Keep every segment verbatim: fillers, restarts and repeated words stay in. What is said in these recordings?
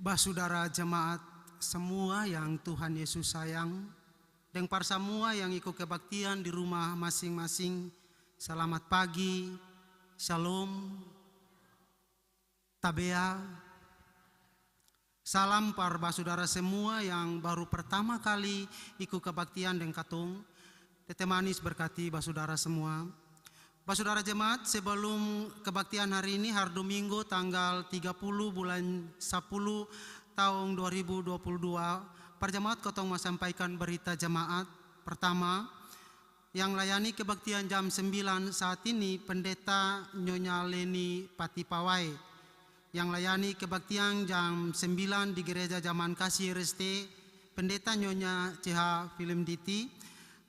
Basudara jemaat semua yang Tuhan Yesus sayang, deng par samua yang iko kebaktian di rumah masing-masing, selamat pagi, shalom, tabea, salam par basudara semua yang baru pertama kali iko kebaktian deng katong. Tete manis berkati basudara semua. Basudara jemaat, sebelum kebaktian hari ini, hari Dominggu, tanggal tiga puluh bulan sapuluh tahun dua ribu dua puluh dua, par jemaat katong mau sampaikan berita jemaat. Pertama, yang layani kebaktian jam sembilan saat ini, Pendeta Nyonya Leni Patipawai. Yang layani kebaktian jam sembilan di Gereja Zaman Kasih R S T, Pendeta Nyonya C H Filimditi,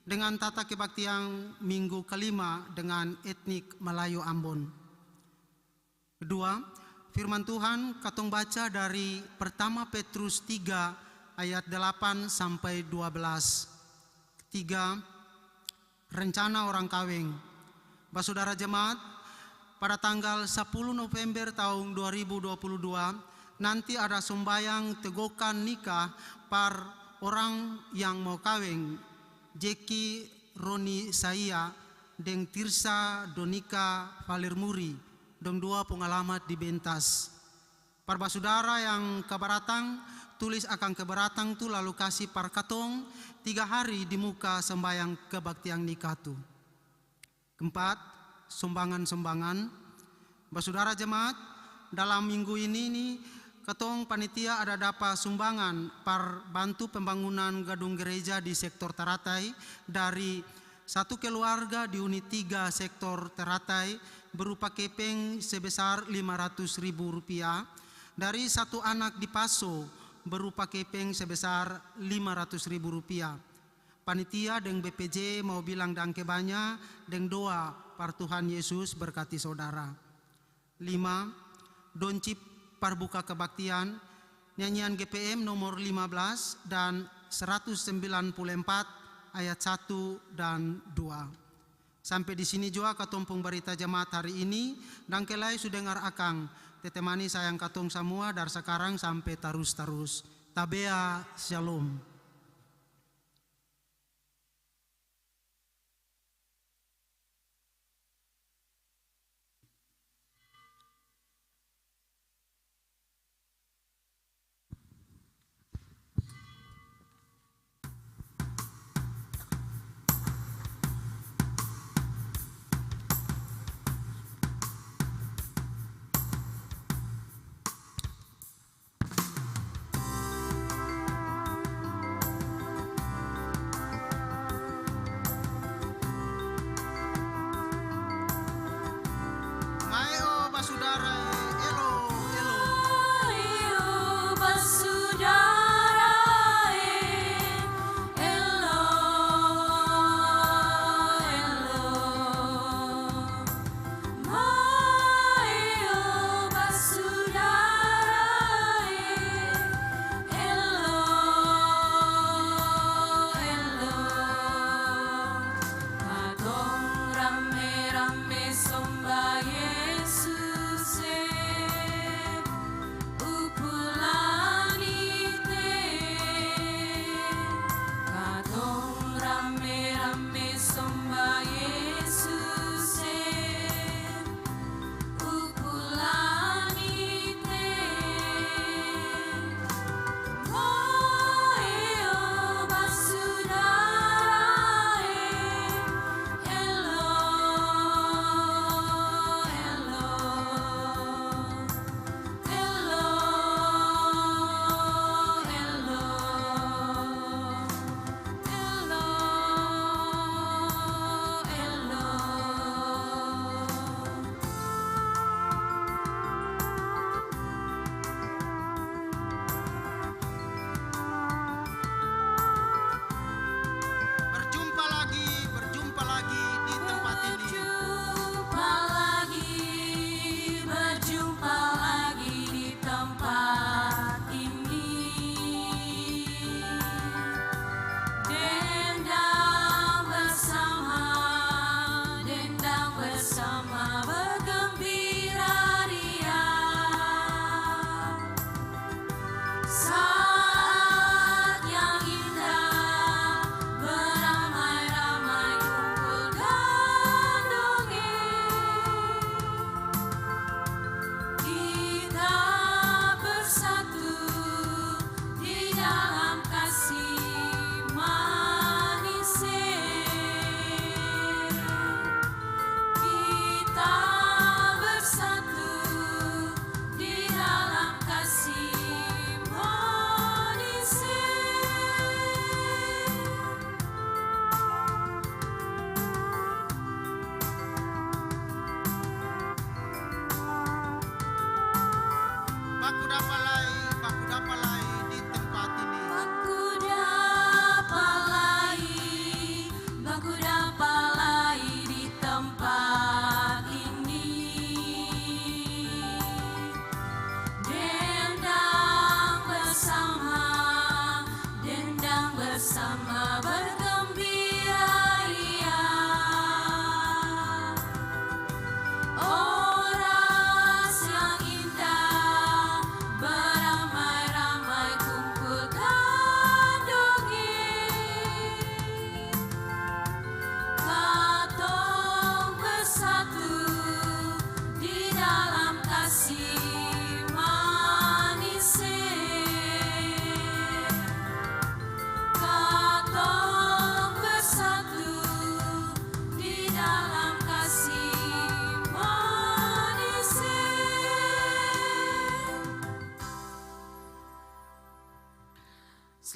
dengan tata kebaktian minggu kelima dengan etnik Malayu Ambon. Kedua, firman Tuhan katong baca dari Pertama Petrus tiga ayat delapan sampai dua belas. Ketiga, rencana orang kaweng. Basudara jemaat, pada tanggal sapuluh November tahun dua ribu dua puluh dua, nanti ada sombayang tegokan nikah par orang yang mau kaweng, Jeki Roni Saia deng Tirsa Donika Valermuri, dong dua pung alamat di Bentas. Par basudara yang kabaratang, tulis akang kabaratang tu lalu kasi par katong tiga hari di muka sambayang kebaktian nikah tu. Keempat, sumbangan-sumbangan. Basudara jemaat, dalam minggu ini ni, katong panitia ada dapa sumbangan par bantu pembangunan gedung gereja di sektor Taratai dari satu keluarga di unit tiga sektor Taratai berupa kepeng sebesar lima ratus ribu rupiah, dari satu anak di Paso berupa kepeng sebesar lima ratus ribu rupiah. Panitia deng B P J mau bilang dangke banya deng doa par Tuhan Yesus berkati saudara. Lima, doncip par buka kebaktian, nyanyian G P M nomor lima belas dan seratus sembilan puluh empat ayat satu dan dua. Sampe di sini jua katong pung barita jemaat hari ini, dangke lai su dengar akang. Tete manis sayang katong samua, dari sakarang sampe tarus-tarus. Tabea, syalom.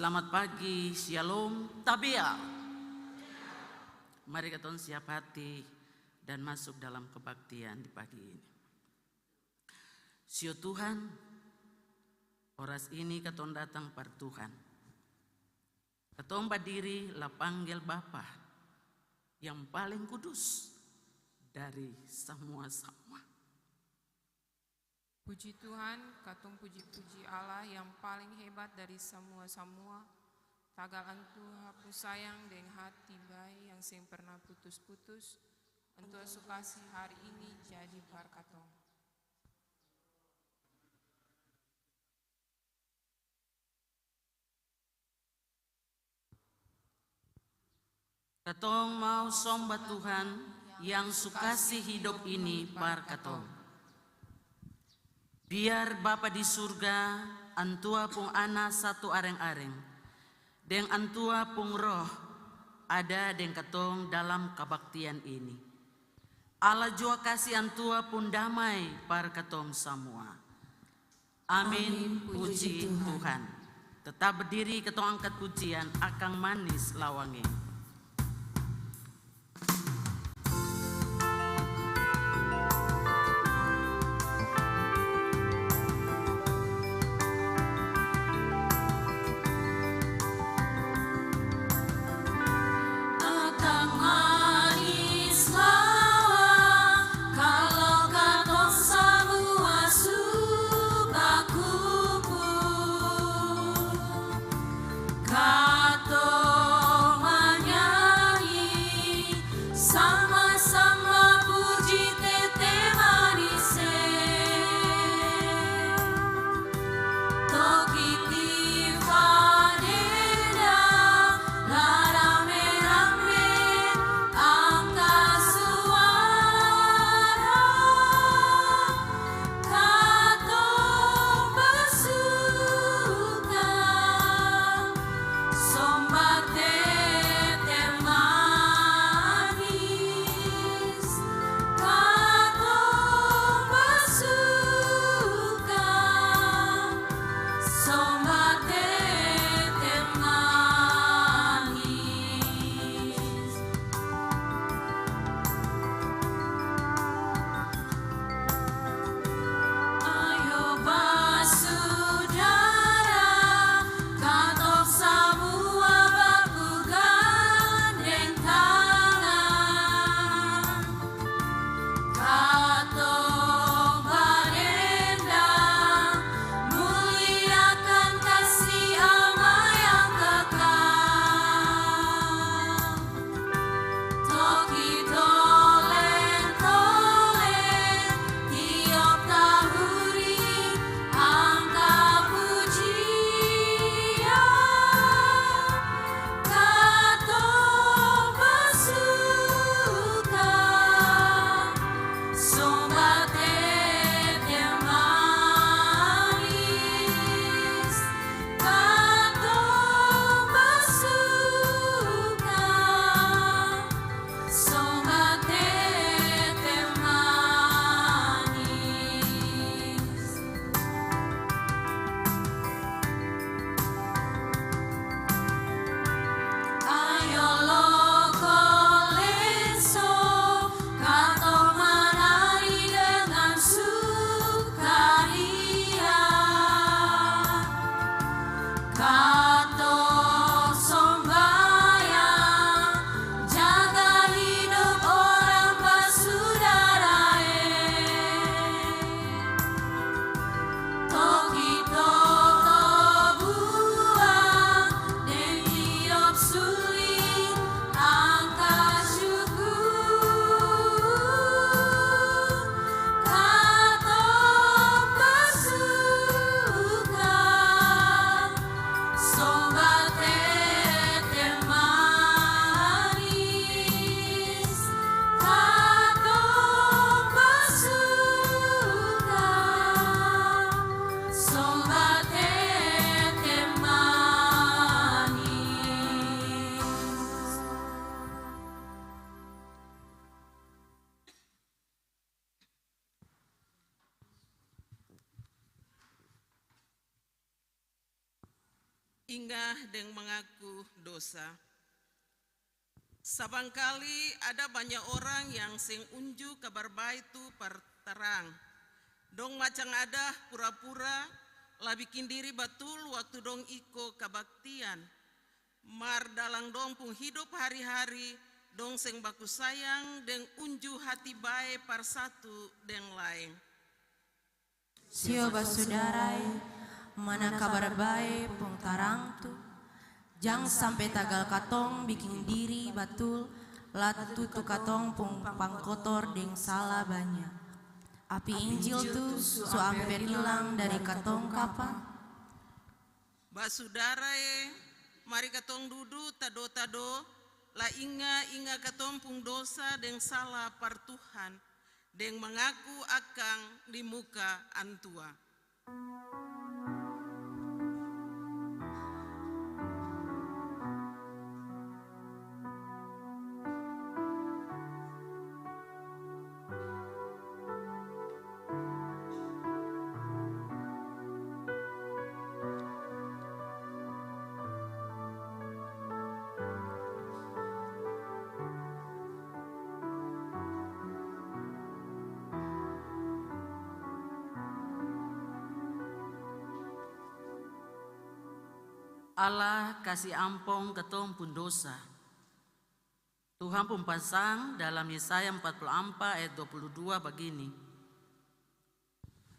Selamat pagi, Shalom, Tabea. Mari katong siap hati dan masuk dalam kebaktian di pagi ini. Sio Tuhan, oras ini katong datang par Tuhan. Katong badiri la panggel Bapa yang paling kudus dari samua-samua. Puji Tuhan, katong puji-puji Allah yang paling hebat dari samua-samua. Tagal Antua pung sayang deng hati bae yang seng pernah putus-putus, Antua su kasi hari ini jadi par katong. Katong mau somba Tuhan yang su kasi hidop ini par katong. Biar Bapa di surga, Antua pung Ana satu areng-areng, deng Antua pung Roh ada deng katong dalam kabaktian ini. Allah jua kasi Antua pung damai par katong samua. Amin. Amin. Puji Tuhan. Tetap berdiri, katong angkat pujian Akang Manis Lawange. Akang manis lawa, kalo katong samua su bakumpul, katong manyanyi sama-sama puji Tete manis e. Tokiti fadeda, la rame-rame angka suara, katong basuka. Somba Tete manis, katong basuka. Somba Tete manis. Ayo basudara, katong samua baku gandeng tangan. Katong badendang, muliakan kasih Ama yang kekal. Toki toleng-toleng, tiop tahuri angka pujian, katong basuka. Somba Tete manis, katong basuka. Somba Inga deng mangaku dosa. Sabangkali ada banya orang yang seng unju Kabar Bae tu par tarang. Dong macang ada pura-pura la biking diri batul waktu dong iko kabaktian. Mar dalam dong pung hidop hari-hari, dong seng baku sayang deng unju hati bae par satu deng laeng. Sio basudara e, mana Kabar Bae pung tarang tu? Jang sampe tagal katong biking diri batul, la tutu katong pung pangkotor deng sala banya. Api Injil tu su amper ilang dari katong kapa? Basudara e, mari katong dudu tado-tado, la inga-inga katong pung dosa deng sala par Tuhan, deng mangaku akang di muka Antua. Allah kasi ampong katong pung dosa. Tuhan pung pasang dalam Yesaya ampat puluh ampat ayat dua puluh dua bagini,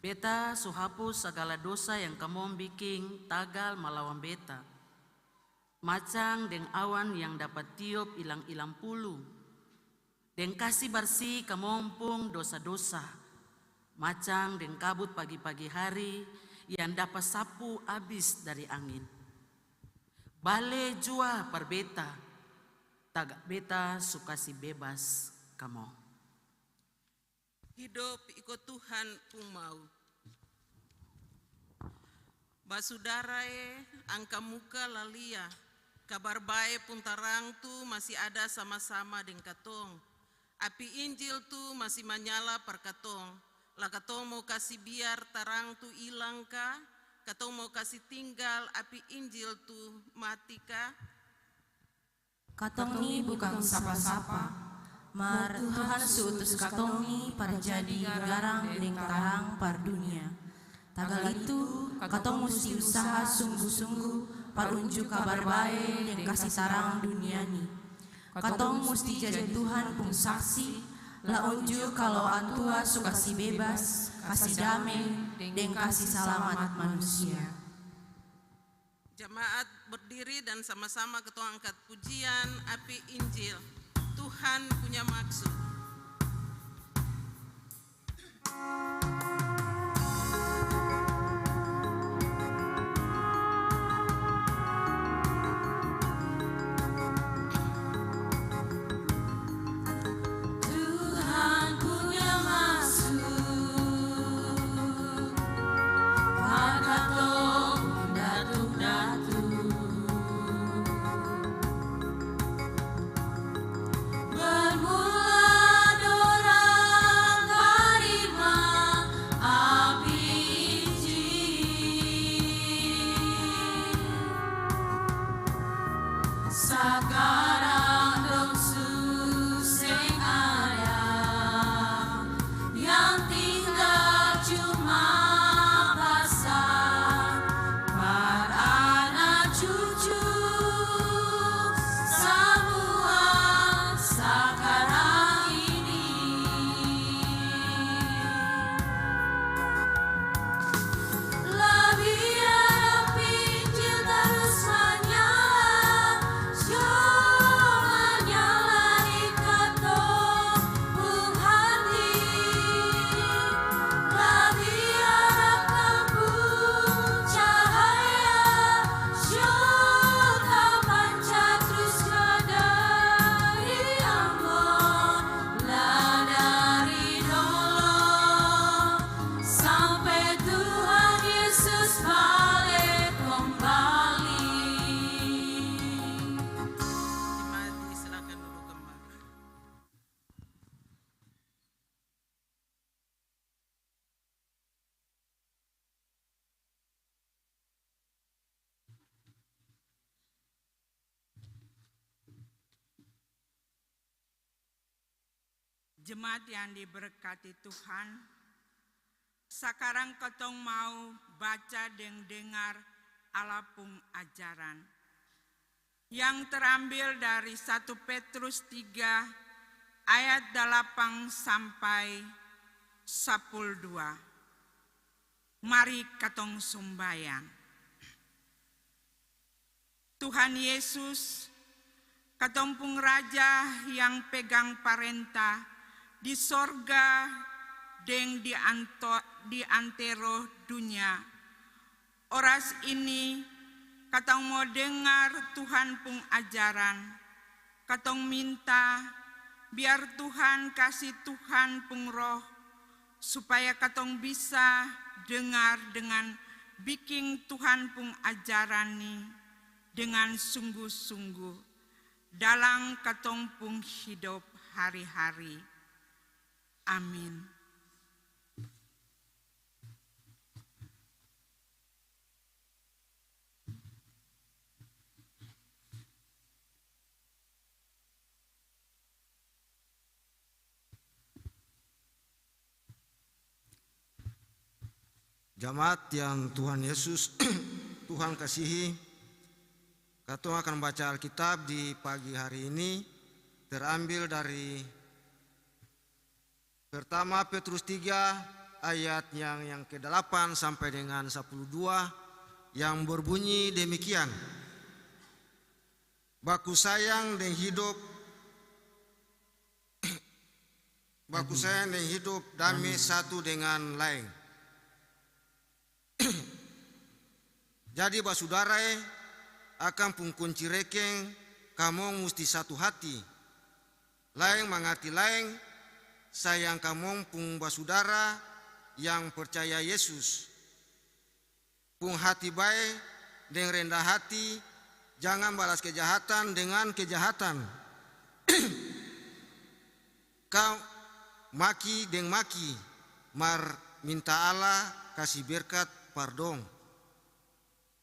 "Beta su hapus sagala dosa yang kamong biking tagal malawan Beta, macang deng awan yang dapa tiop ilang-ilang pulu, deng kasi barsi kamong pung dosa-dosa, macang deng kabut pagi-pagi hari yang dapa sapu abis dari angin. Bale jua par Beta, tagal Beta su kasi bebas kamong." Hidop iko Tuhan pung mau. Basudara e, angka muka la lia, Kabar Bae pung tarang tu masi ada sama-sama deng katong. Api Injil tu masi manyala par katong. La katong mo kasi biar tarang tu ilang ka? Katong mo kasi tinggal api Injil tu mati ka? Katong ni bukang sapa-sapa, mar Tuhan su utus katong ni par jadi garang deng tarang par dunia. Tagal itu, katong musti usaha sunggu-sunggu par unju Kabar Bae deng kasi tarang dunia ni. Katong musti jadi Tuhan pung saksi, la unju kalo Antua su kasi bebas, kasi dame, deng kasi salamat manusia. Jemaat berdiri dan sama-sama katong angkat pujian Api Injil, Tuhan punya maksud. Tuhan punya maksud, pa katong datuk-datuk. Bermula Jemaat yang diberkati Tuhan, sakarang katong mau baca deng dengar Allah pung ajaran yang terambil dari satu Petrus tiga ayat dalapan sampai sapuluh dua. Mari katong sumbayang. Tuhan Yesus, katong pung Raja yang pegang parenta di sorga deng di anto-, di antero dunia. Oras ini, katong mo dengar Tuhan pung ajaran. Katong minta, biar Tuhan kasi Tuhan pung Roh, supaya katong bisa dengar dengan biking Tuhan pung ajaran ni dengan sungguh-sungguh dalam katong pung hidop hari-hari. Amin. Jamaat yang Tuhan Yesus, Tuhan kasihi, katong akan baca Alkitab di pagi hari ini, terambil dari Pertama Petrus tiga ayat yang, yang kedalapan sampai dengan sapuluh dua yang berbunyi demikian, "Baku sayang deng hidop, baku sayang deng hidop dame satu dengan laeng." Jadi basudara e, akang pung kunci rekeng, kamong musti satu hati, laeng mangarti laeng, sayang kamong pung basudara yang percaya Yesus pung hati bae deng renda hati, jangan balas kejahatan dengan kejahatan. Ka maki deng maki, mar minta Allah kasi berkat par dong.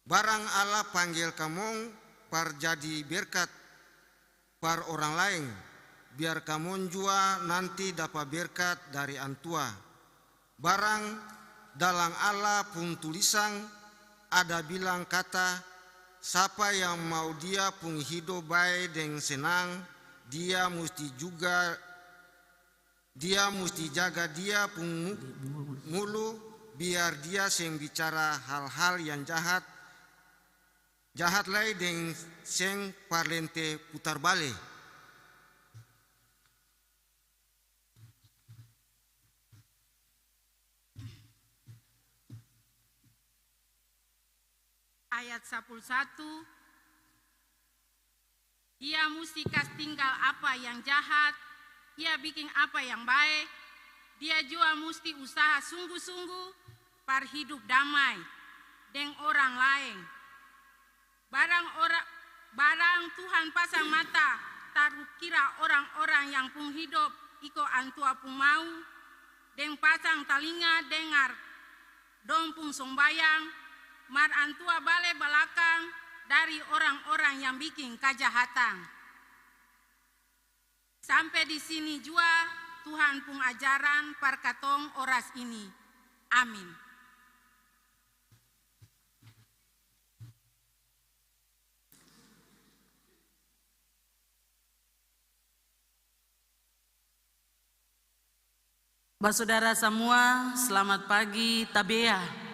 Barang Allah panggel kamong par jadi berkat par orang laeng, biar kamong jua nanti dapa berkat dari Antua. Barang dalang Allah pung tulisang ada bilang kata, "Sapa yang mau dia pung hidop bae deng senang, dia musti juga, dia musti jaga dia pung mu-, mulu, biar dia seng bicara hal-hal yang jahat, jahat lai deng seng parlente putar bale." Ayat sapuluh satu, dia musti kas tinggal apa yang jahat, dia biking apa yang bae, dia jua musti usaha sunggu-sunggu par hidup damai deng orang laeng. Barang ora-, barang Tuhan pasang mata tarukira orang-orang yang pung hidop iko Antua pung mau, deng pasang talinga dengar dong pung sombayang, mar Antua bale balakang dari orang-orang yang biking kajahatan. Sampe di sini jua Tuhan pung ajaran par katong oras ini. Amin. Basudara samua, slamat pagi, tabea.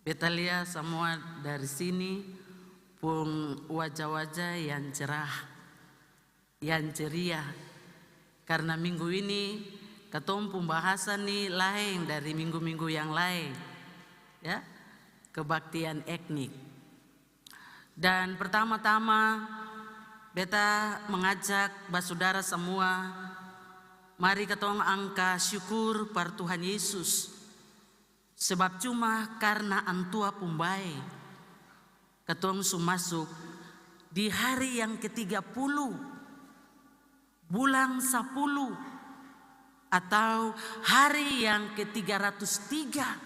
Beta lia samua dari sini pung wajah-wajah yang cerah, yang ceria. Karna minggu ini katong pung bahasa ni laeng dari minggu-minggu yang laeng, ya, kebaktian etnik. Dan pertama-tama, beta mengajak basudara samua, mari katong angka syukur par Tuhan Yesus. Sebab cuma karna Antua pung bae, katong su masuk di hari yang ketiga puluh, bulan sapuluh, atau hari yang ketiga ratus tiga.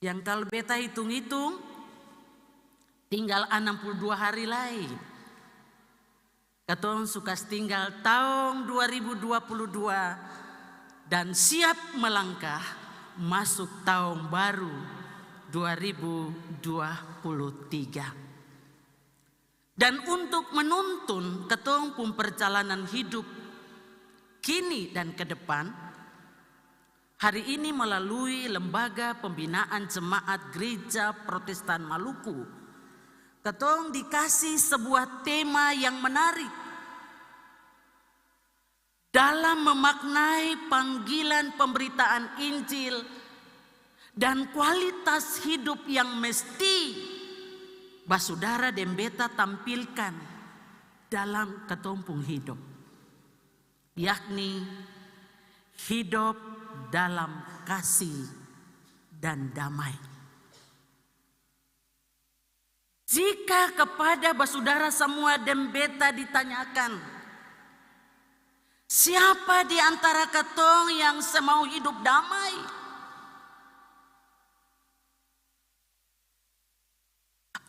Yang kalo beta hitung-hitung, tinggal anam puluh dua hari lai. Katong su kas tinggal taong dua ribu dua puluh dua dan siap melangkah masuk taong baru dua ribu dua puluh tiga. Dan untuk menuntun katong pung perjalanan hidup kini dan ke depan, hari ini melalui Lembaga Pembinaan Jemaat Gereja Protestan Maluku, katong dikasi sebuah tema yang menarik dalam memaknai panggilan pemberitaan Injil dan kualitas hidup yang mesti basudara deng beta tampilkan dalam katong pung hidup, yakni hidop dalam kasih dan damai. Jika kepada basudara samua deng beta ditanyakan, siapa di antara katong yang semau hidup damai?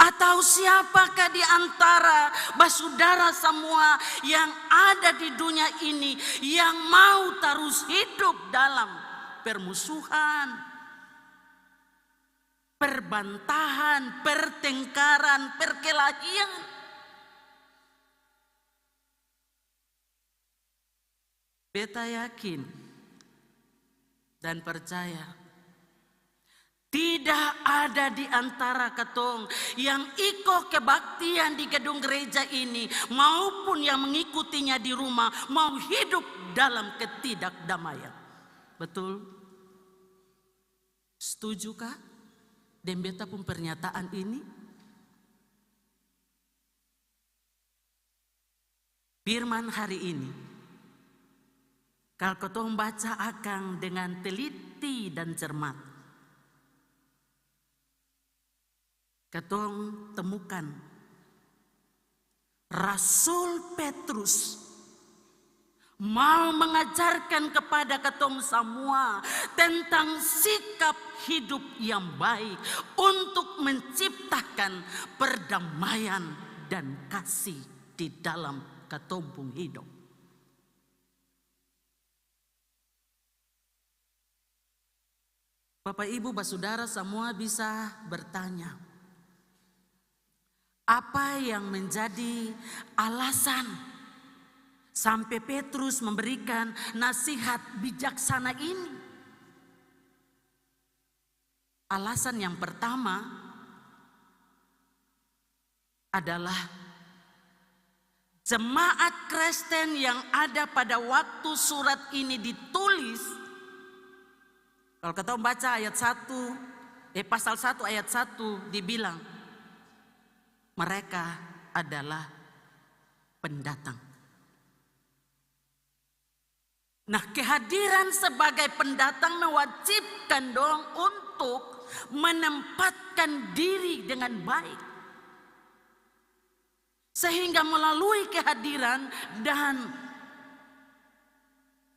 Atau siapakah di antara basudara samua yang ada di dunia ini yang mau tarus hidup dalam permusuhan, perbantahan, pertengkaran, perkelahian? Beta yakin dan percaya, tidak ada di antara katong yang iko kebaktian di gedung gereja ini maupun yang mengikutinya di rumah mau hidup dalam ketidakdamaian. Betul? Setuju ka deng beta pung pernyataan ini? Firman hari ini, kal katong baca akang dengan teliti dan cermat, katong temukan Rasul Petrus mau mengajarkan kepada katong samua tentang sikap hidup yang baik untuk menciptakan perdamaian dan kasih di dalam katong pung hidop. Bapak, Ibu, basudara samua bisa bertanya, apa yang menjadi alasan sampe Petrus memberikan nasihat bijaksana ini? Alasan yang pertama adalah jemaat Kristen yang ada pada waktu surat ini ditulis. Kalo katong baca ayat satu, eh, pasal satu ayat satu dibilang, mereka adalah pendatang. Nah, kehadiran sebagai pendatang mewajibkan dong untuk menempatkan diri dengan baik. Sehingga melalui kehadiran dan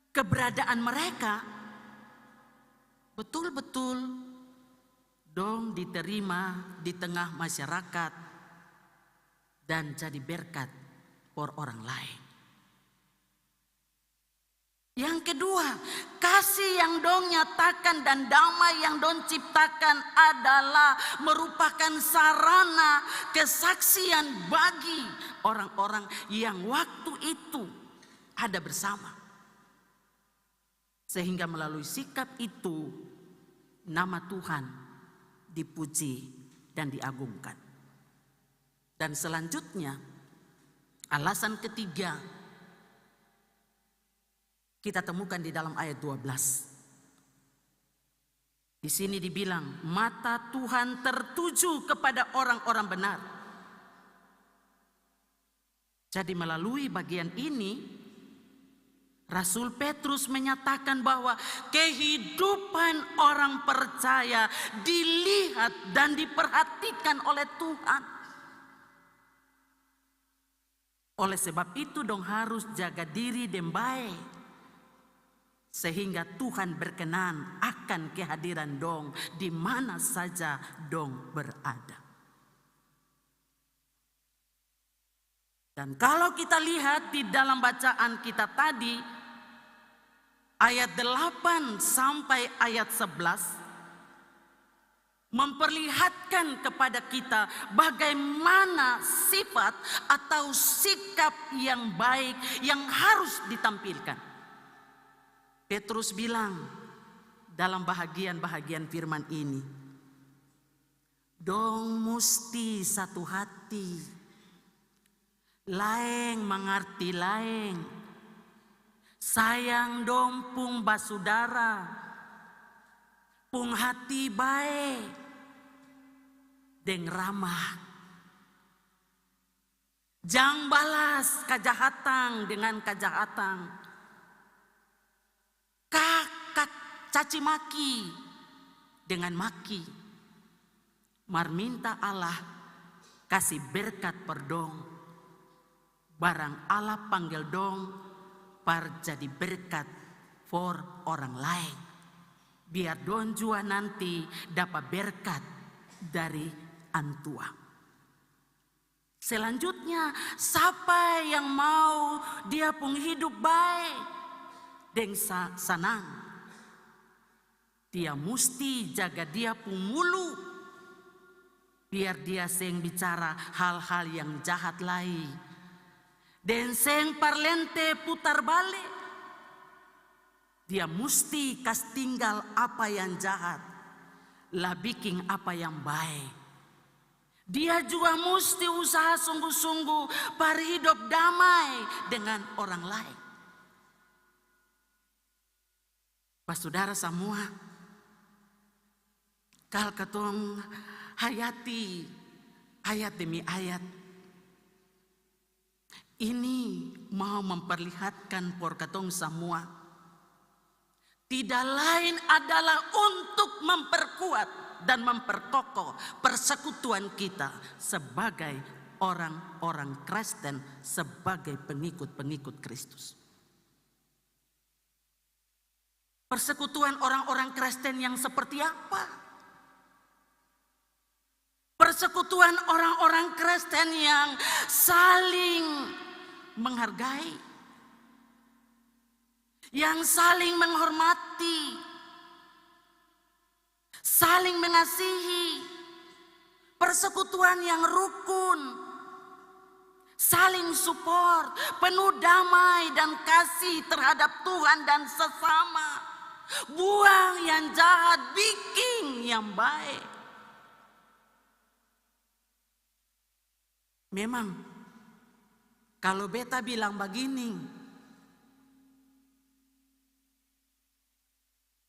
keberadaan mereka, betul-betul dong diterima di tengah masyarakat dan jadi berkat for orang laeng. Yang kedua, kasih yang dong nyatakan dan damai yang dong ciptakan adalah merupakan sarana kesaksian bagi orang-orang yang waktu itu ada bersama. Sehingga melalui sikap itu, nama Tuhan dipuji dan diagungkan. Dan selanjutnya, alasan ketiga, kita temukan di dalam ayat dua belas. Di sini dibilang, "Mata Tuhan tertuju kepada orang-orang benar." Jadi, melalui bagian ini, Rasul Petrus menyatakan bahwa kehidupan orang percaya dilihat dan diperhatikan oleh Tuhan. Oleh sebab itu, dong harus jaga diri deng bae, sehingga Tuhan berkenan akan kehadiran dong di mana saja dong berada. Dan kalau kita lihat di dalam bacaan kita tadi, ayat delapan sampai ayat sebelas, memperlihatkan kepada kita bagaimana sifat atau sikap yang baik yang harus ditampilkan. Petrus bilang dalam bahagian-bahagian firman ini, "Dong musti satu hati, laeng mangarti laeng, sayang dong pung basudara, pung hati bae deng ramah. Jang balas kajahatan dengan kajahatan, ka, ka, caci maki dengan maki. Mar minta Allah kasi berkat par dong, barang Allah panggel dong par jadi berkat for orang laeng, biar dong jua nanti dapa berkat dari Antua." Selanjutnya, sapa yang mau dia pung hidup bae deng sa-, sanang, dia musti jaga dia pung mulu, biar dia seng bicara hal-hal yang jahat lai, deng seng parlente putar bale. Dia musti kas tinggal apa yang jahat, la biking apa yang bae. Dia jua musti usaha sunggu-sunggu par hidop damai dengan orang laeng. Basudara samua, kal katong hayati ayat demi ayat, ini mau memperlihatkan for katong samua, tidak lain adalah untuk memperkuat dan memperkokoh persekutuan kita sebagai orang-orang Kristen, sebagai pengikut-pengikut Kristus. Persekutuan orang-orang Kristen yang seperti apa? Persekutuan orang-orang Kristen yang saling menghargai, yang saling menghormati, saling mengasihi, persekutuan yang rukun, saling support, penuh damai dan kasih terhadap Tuhan dan sesama. Buang yang jahat, biking yang bae. Memang, kalo beta bilang bagini,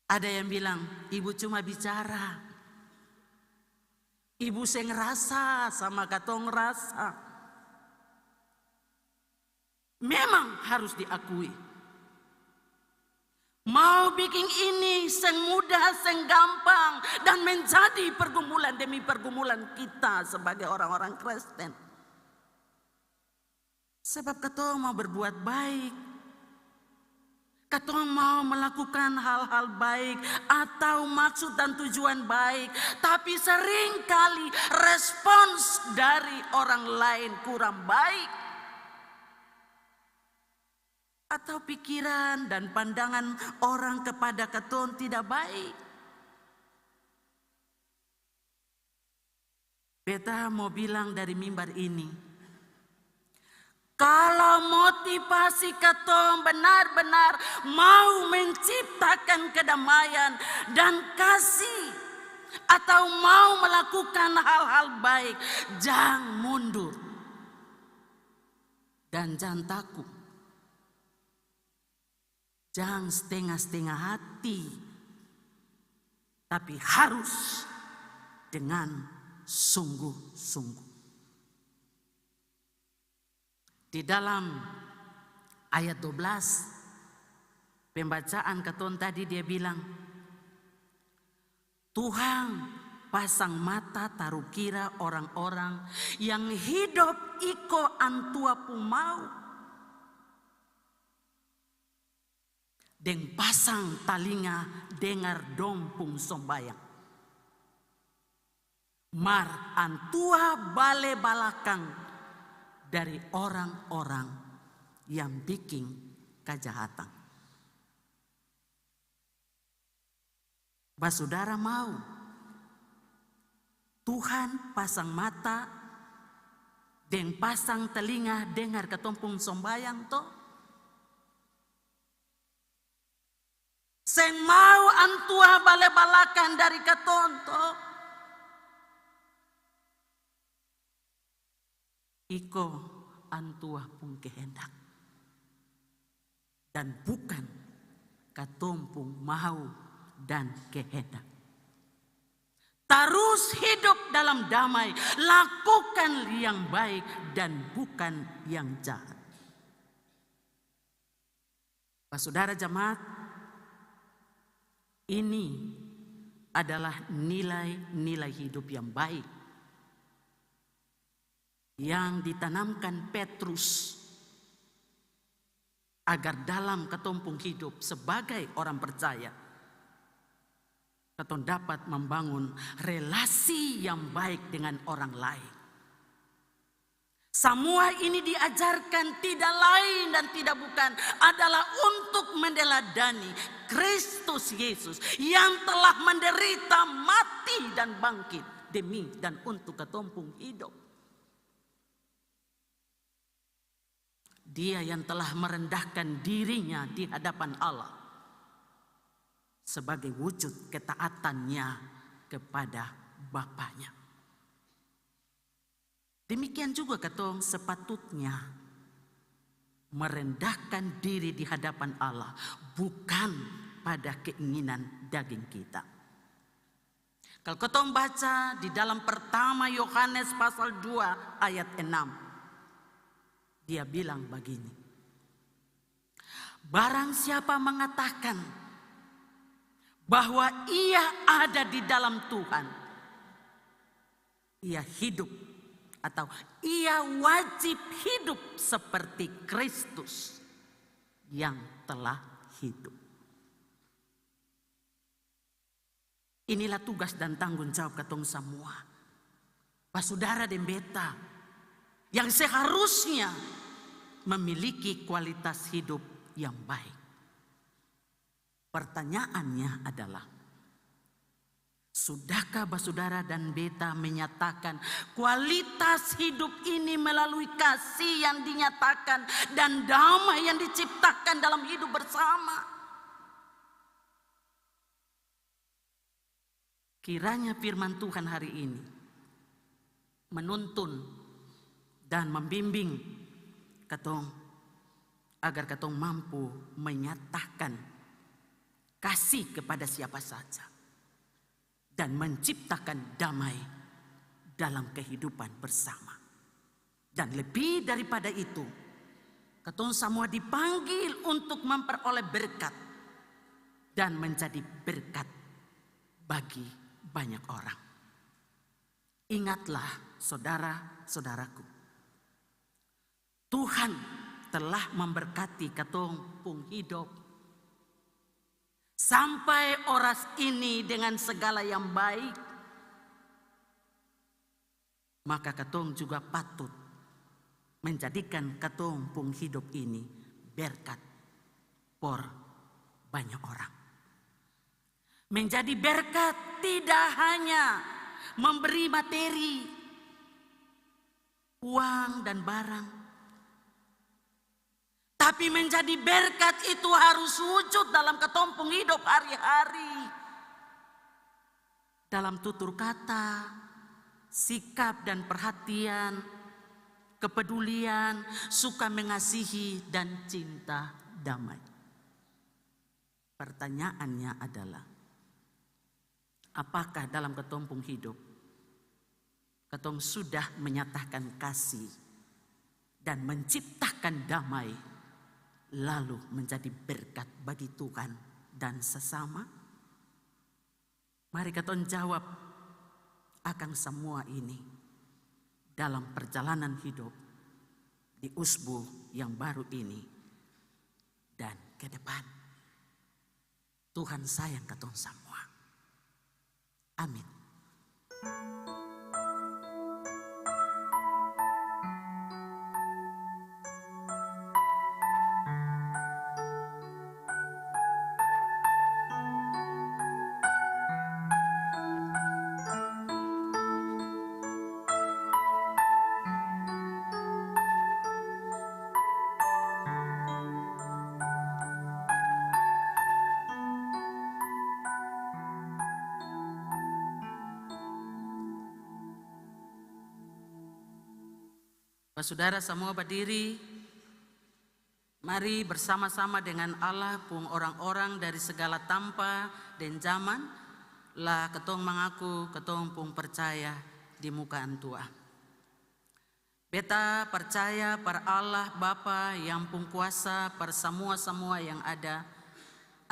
ada yang bilang, "Ibu cuma bicara, ibu seng rasa sama katong rasa." Memang harus diakui, mau biking ini seng mudah, seng gampang, dan menjadi pergumulan demi pergumulan kita sebagai orang-orang Kristen. Sebab katong mau berbuat baik, katong mau melakukan hal-hal baik atau maksud dan tujuan baik, tapi sering kali respons dari orang lain kurang baik. Atau pikiran dan pandangan orang kepada katong tidak baik. Beta mo bilang dari mimbar ini, kalo motivasi katong benar-benar mau menciptakan kedamaian dan kasih, atau mau melakukan hal-hal baik, jang mundur dan jang taku. Jang stenga-stenga hati, tapi harus dengan sungguh-sungguh. Di dalam ayat dua belas pembacaan katong tadi, dia bilang, Tuhan pasang mata tarukira orang-orang yang hidop iko Antua pung mau, deng pasang talinga dengar dong pung sombayang. Mar Antua bale balakang dari orang-orang yang biking kajahatan. Basudara mau Tuhan pasang mata deng pasang telinga dengar katong pung sombayang to? Seng mau antua bale balakang dari katong to? Iko antua pung kehendak, dan bukan katong pung mau dan kehendak. Tarus hidup dalam damai, lakukan yang baik dan bukan yang jahat. Basudara jemaat, ini adalah nilai-nilai hidup yang baik yang ditanamkan Petrus, agar dalam katong pung hidup sebagai orang percaya, katong dapat membangun relasi yang baik dengan orang lain. Samua ini diajarkan tidak lain dan tidak bukan adalah untuk mendeladani Kristus Yesus yang telah menderita, mati, dan bangkit demi dan untuk katong pung hidup. Dia yang telah merendahkan dirinya di hadapan Allah sebagai wujud ketaatannya kepada Bapanya. Demikian juga katong sepatutnya merendahkan diri di hadapan Allah, bukan pada keinginan daging kita. Kalo katong baca di dalam pertama Yohanes pasal dua ayat enam, dia bilang bagini, "Barang siapa mengatakan bahwa ia ada di dalam Tuhan, ia hidup," atau ia wajib hidup seperti Kristus yang telah hidup. Inilah tugas dan tanggung jawab katong samua, basudara deng beta, yang seharusnya memiliki kualitas hidup yang baik. Pertanyaannya adalah, sudahkah basudara dan beta menyatakan kualitas hidup ini melalui kasih yang dinyatakan dan damai yang diciptakan dalam hidup bersama? Kiranya firman Tuhan hari ini menuntun dan membimbing katong, agar katong mampu menyatakan kasih kepada siapa saja dan menciptakan damai dalam kehidupan bersama. Dan lebih daripada itu, katong samua dipanggil untuk memperoleh berkat dan menjadi berkat bagi banyak orang. Ingatlah, saudara-saudaraku, Tuhan telah memberkati katong pung hidop sampai oras ini dengan segala yang baik. Maka katong juga patut menjadikan katong pung hidop ini berkat for banyak orang. Menjadi berkat tidak hanya memberi materi, uang, dan barang, tapi menjadi berkat itu harus wujud dalam katong pung hidop hari-hari. Dalam tutur kata, sikap dan perhatian, kepedulian, suka mengasihi, dan cinta damai. Pertanyaannya adalah, apakah dalam katong pung hidop, katong sudah menyatakan kasih dan menciptakan damai, lalu menjadi berkat bagi Tuhan dan sesama? Mari katong jawab akang samua ini dalam perjalanan hidup di usbu yang baru ini dan ke depan. Tuhan sayang katong samua. Amin. Basudara samua badiri, mari bersama-sama dengan Allah pung orang-orang dari segala tampa deng jaman, la katong mangaku katong pung percaya di muka Antua. Beta parcaya par Allah Bapa yang pung kuasa par samua-samua yang ada,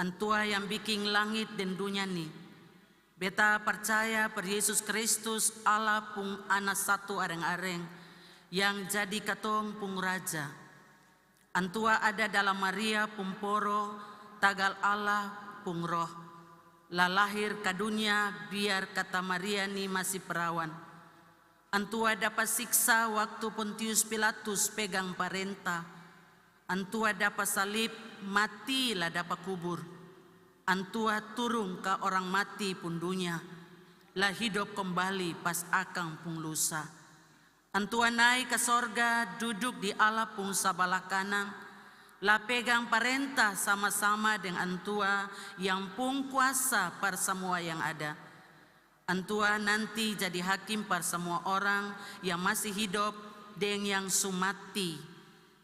Antua yang biking langit deng dunya ni. Beta parcaya par Yesus Kristus, Allah pung Ana satu areng-areng, yang jadi katong pung Raja. Antua ada dalam Maria pung poro, tagal Allah pung Roh, la lahir ka dunya biar kata Maria ni masi perawan. Antua dapa siksa waktu Pontius Pilatus pegang parenta. Antua dapa salib, mati, la dapa kubur. Antua turung ka orang mati pung dunya, la hidop kombali pas akang pung lusa. Antua nai ka sorga, duduk di Allah pung sabala kanan, la pegang parenta sama-sama deng Antua yang pung kuasa par samua yang ada. Antua nanti jadi hakim par samua orang yang masi hidop deng yang su mati.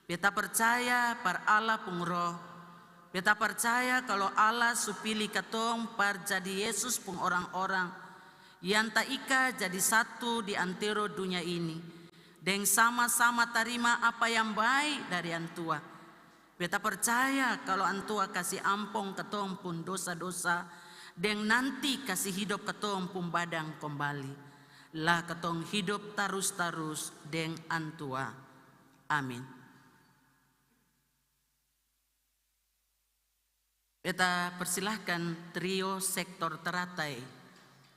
Beta parcaya par Allah pung Roh. Beta parcaya kalu Allah su pili katong par jadi Yesus pung orang-orang, yang taika jadi satu di antero dunya ini, deng sama-sama tarima apa yang bae dari Antua. Beta parcaya kalu Antua kasi ampong katong pung dosa-dosa, deng nanti kasi hidop katong pung badan kombali. La katong hidop tarus-tarus deng Antua. Amin. Beta persilahkan trio sektor teratai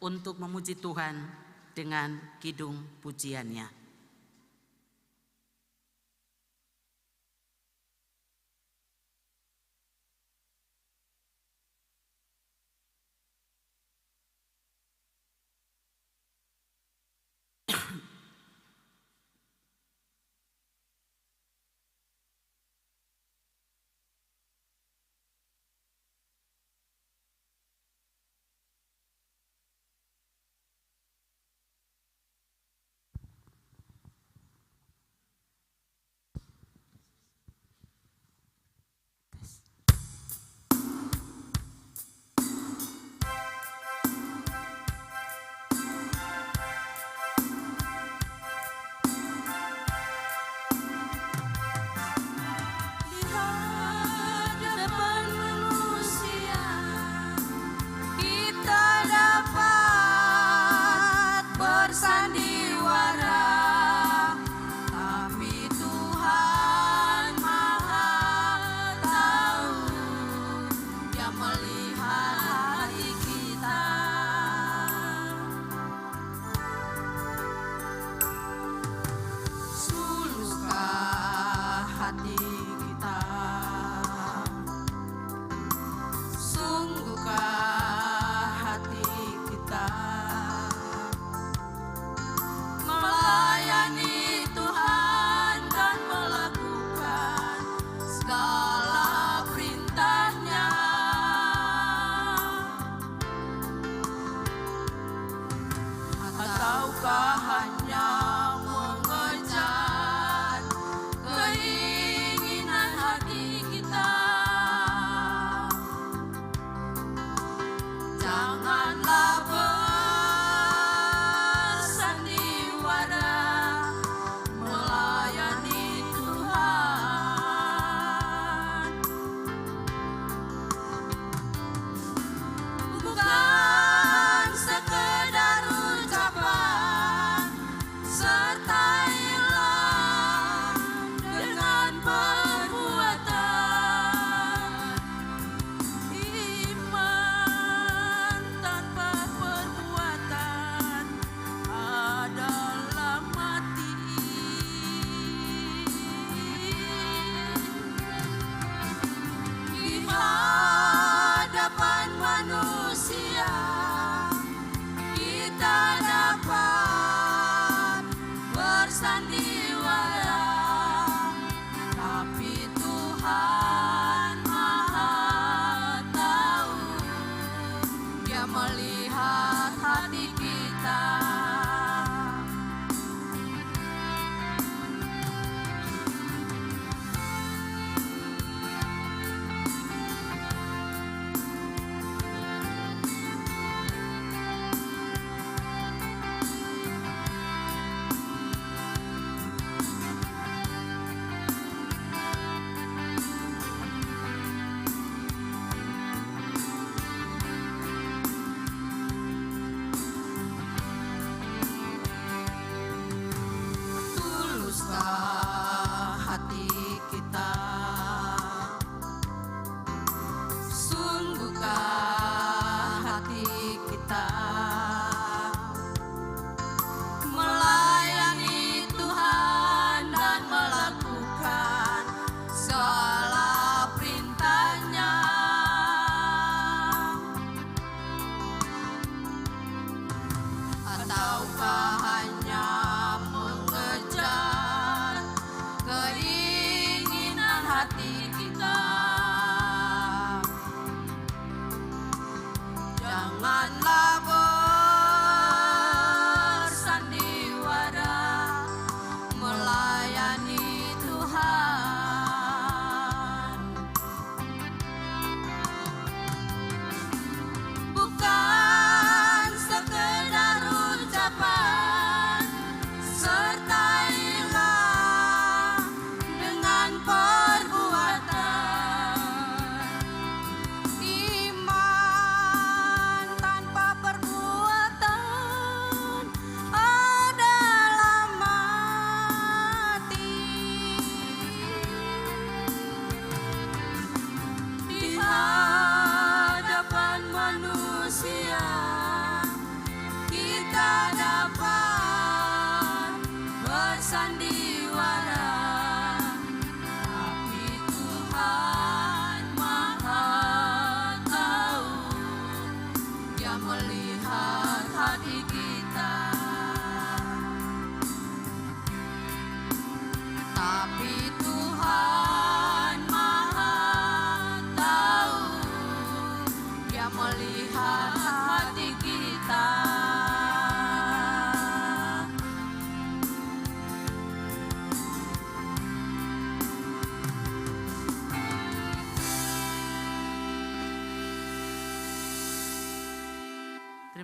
untuk memuji Tuhan dengan kidung pujiannya.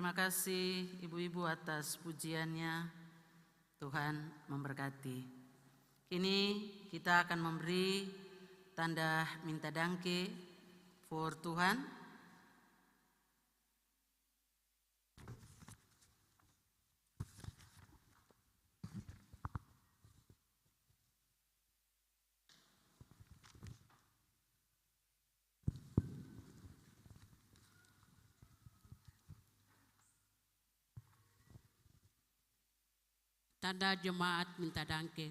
Terima kasih ibu-ibu atas pujiannya. Tuhan memberkati. Kini kita akan memberi tanda minta dangke for Tuhan. Tanda jemaat minta dangke.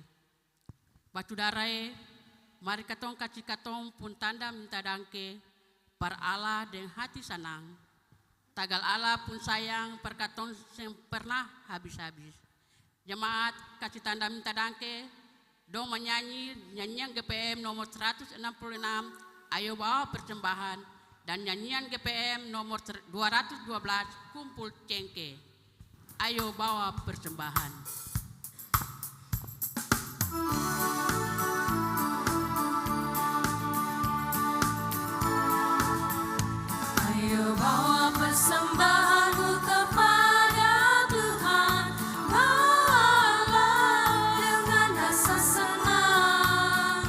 Basudara e, mari katong kasi katong pung tanda minta dangke par Allah deng hati sanang. Tagal Allah pung sayang par katong seng pernah habis-habis. Jemaat kasi tanda minta dangke, dong manyanyi nyanyian G P M nomor seratus enam puluh enam, Ayo Bawa Persembahan, dan nyanyian G P M nomor ser-, dua ratus dua belas, Kumpul Cengke. Ayo bawa persembahan. Ayo bawa persembahanmu kepada Tuhan, bawalah dengan rasa senang.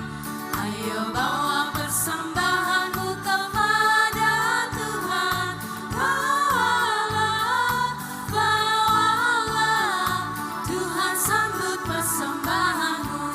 Ayo bawa persembahanmu kepada Tuhan, bawalah, bawalah, Tuhan sambut persembahanmu.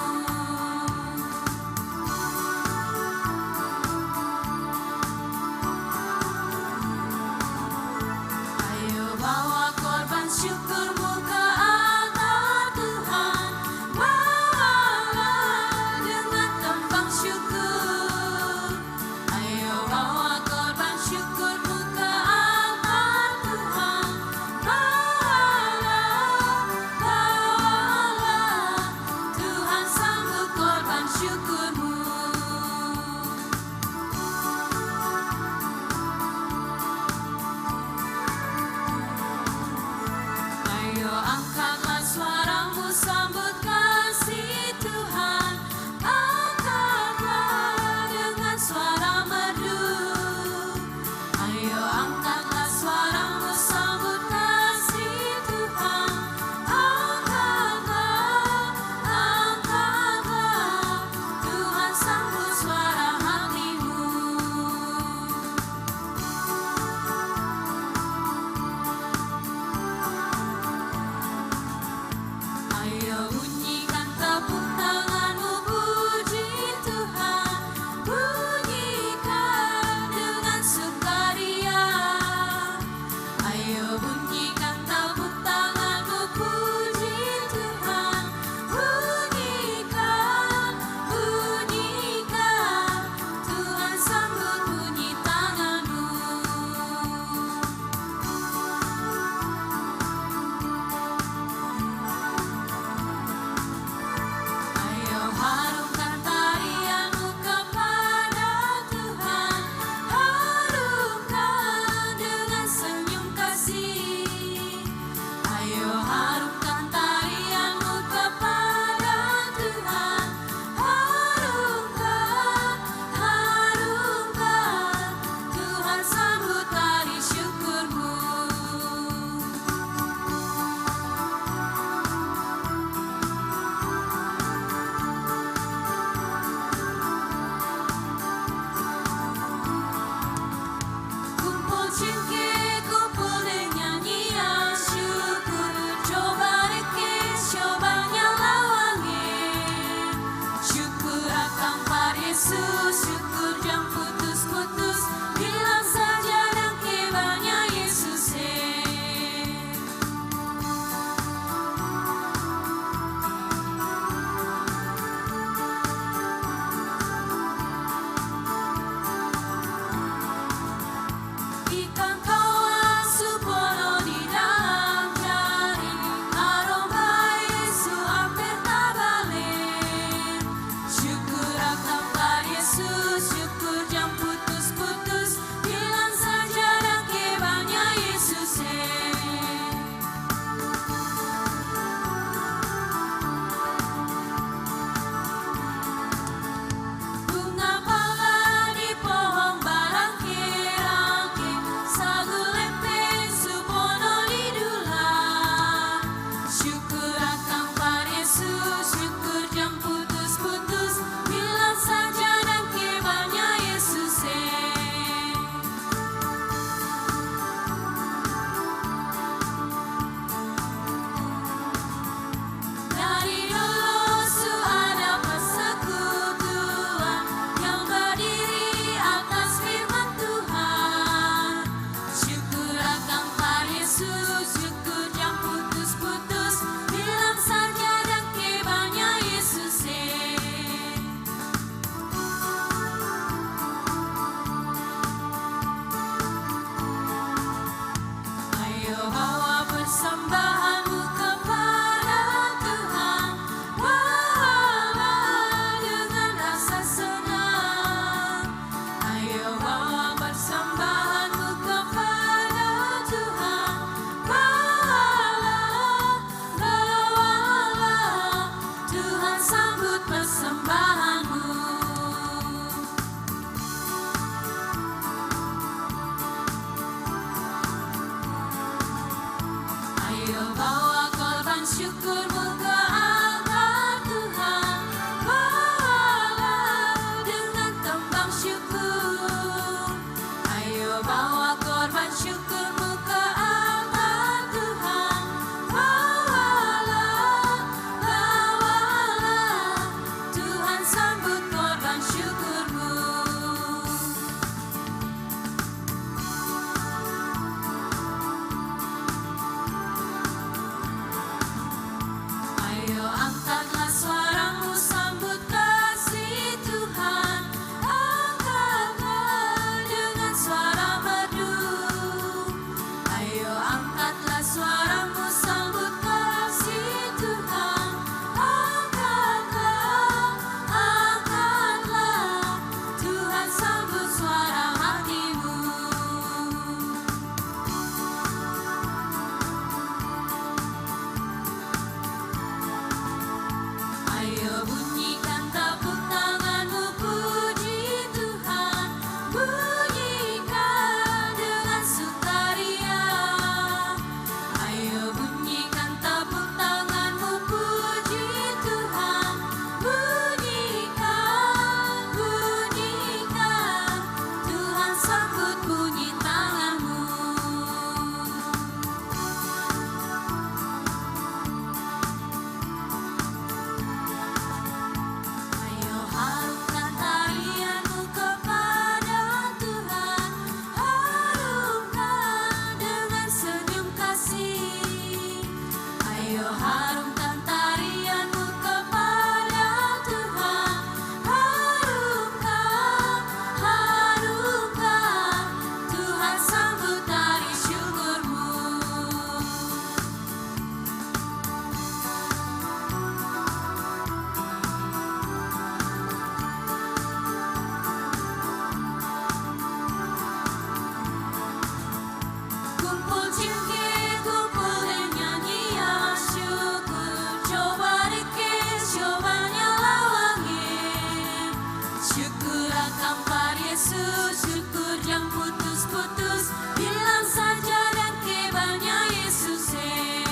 Yesus, syukur jang putus-putus, bilang saja dan kebalnya Yesus, eh.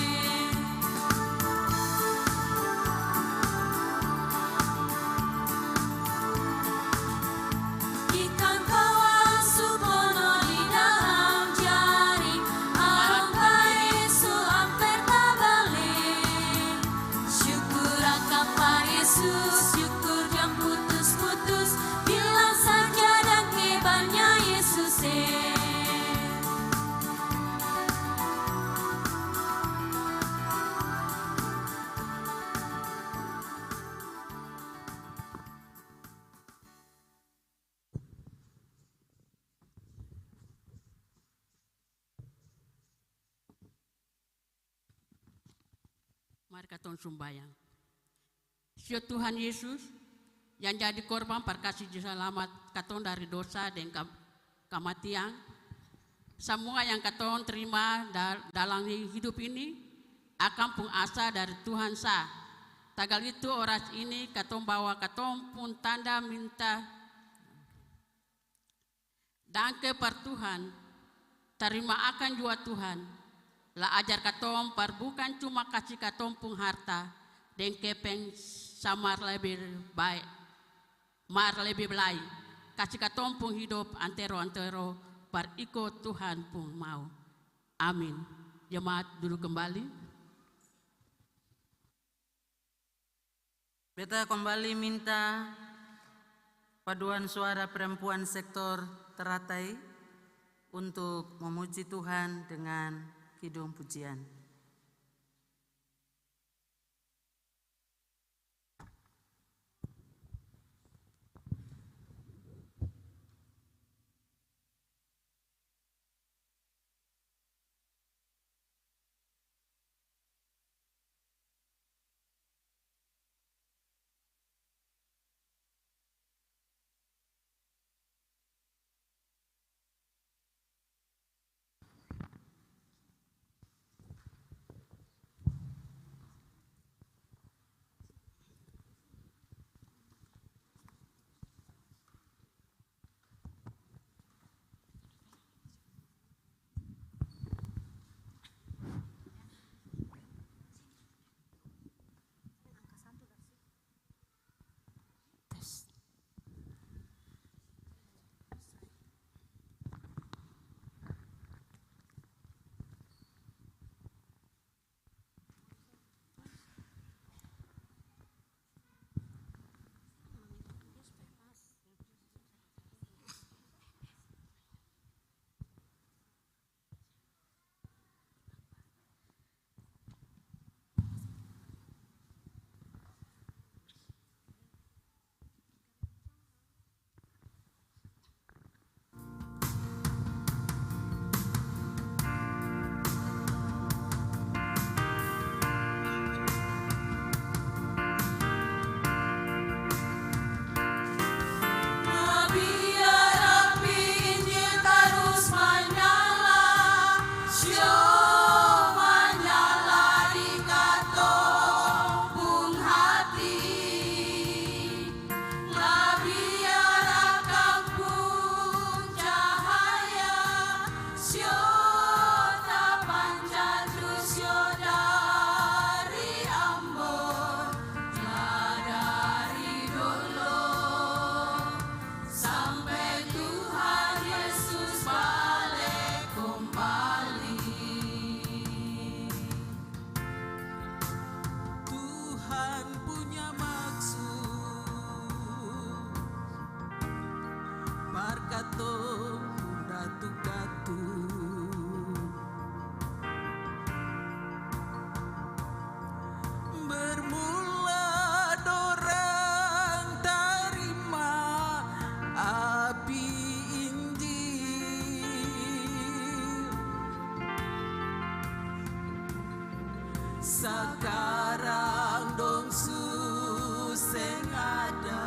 Ikang kawang su pono di dalam jaring, aong kae su amper tabale. Syukur akang par Yesus, syukur jang putus-putus, bilang saja dan kebalnya Yesus, eh. Mari katong sumbayang. Sio Tuhan Yesus, yang jadi korban par kasi salamat katong dari dosa deng kam-, kamatian, samua yang katong terima da-, dalam hidup ini, akang pung asal dari Tuhan sa. Tagal itu, oras ini katong bawa katong pung tanda minta dangke par Tuhan, tarima akang jua Tuhan, la ajar katong par bukang cuma kasi katong pung harta deng kepeng, samar lebe bae, mar lebe lai, kasi katong pung hidop antero-antero par iko Tuhan pung mau. Amin. Jemaat dudu kembali. Beta kembali minta paduan suara perempuan sektor Taratai untuk memuji Tuhan dengan kidung pujian. Biar api Injil tarus manyala, sio manyala di katong pung hati. La biar akang pung cahaya sio tapancar tu sio dari Ambon, la dari dolo, sampe Tuhan Yesus bale kombali. Tuhan punya maksud par katong pung datu-datu. Bermula dorang tarima api Injil. Sakarang dong su seng ada,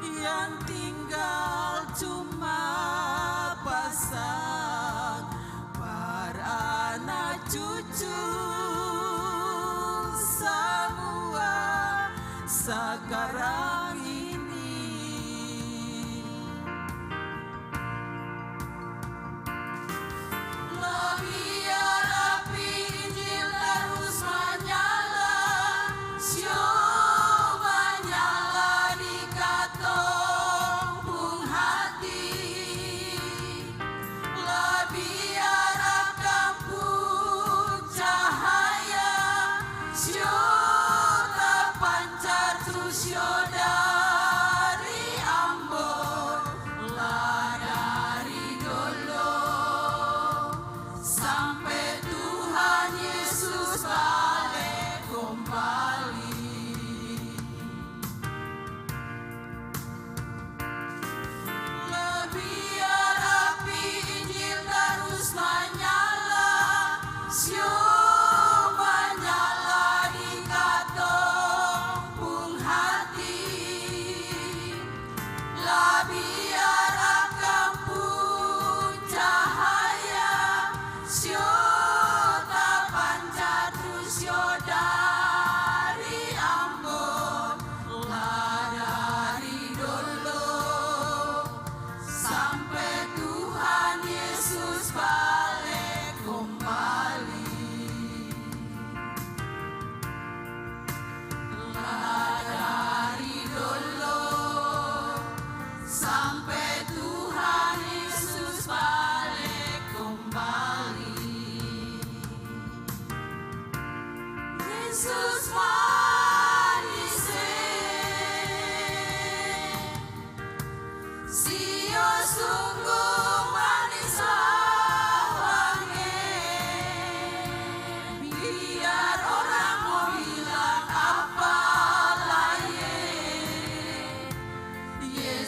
yang tinggal cuma pasang par ana cucu samua sakarang ini.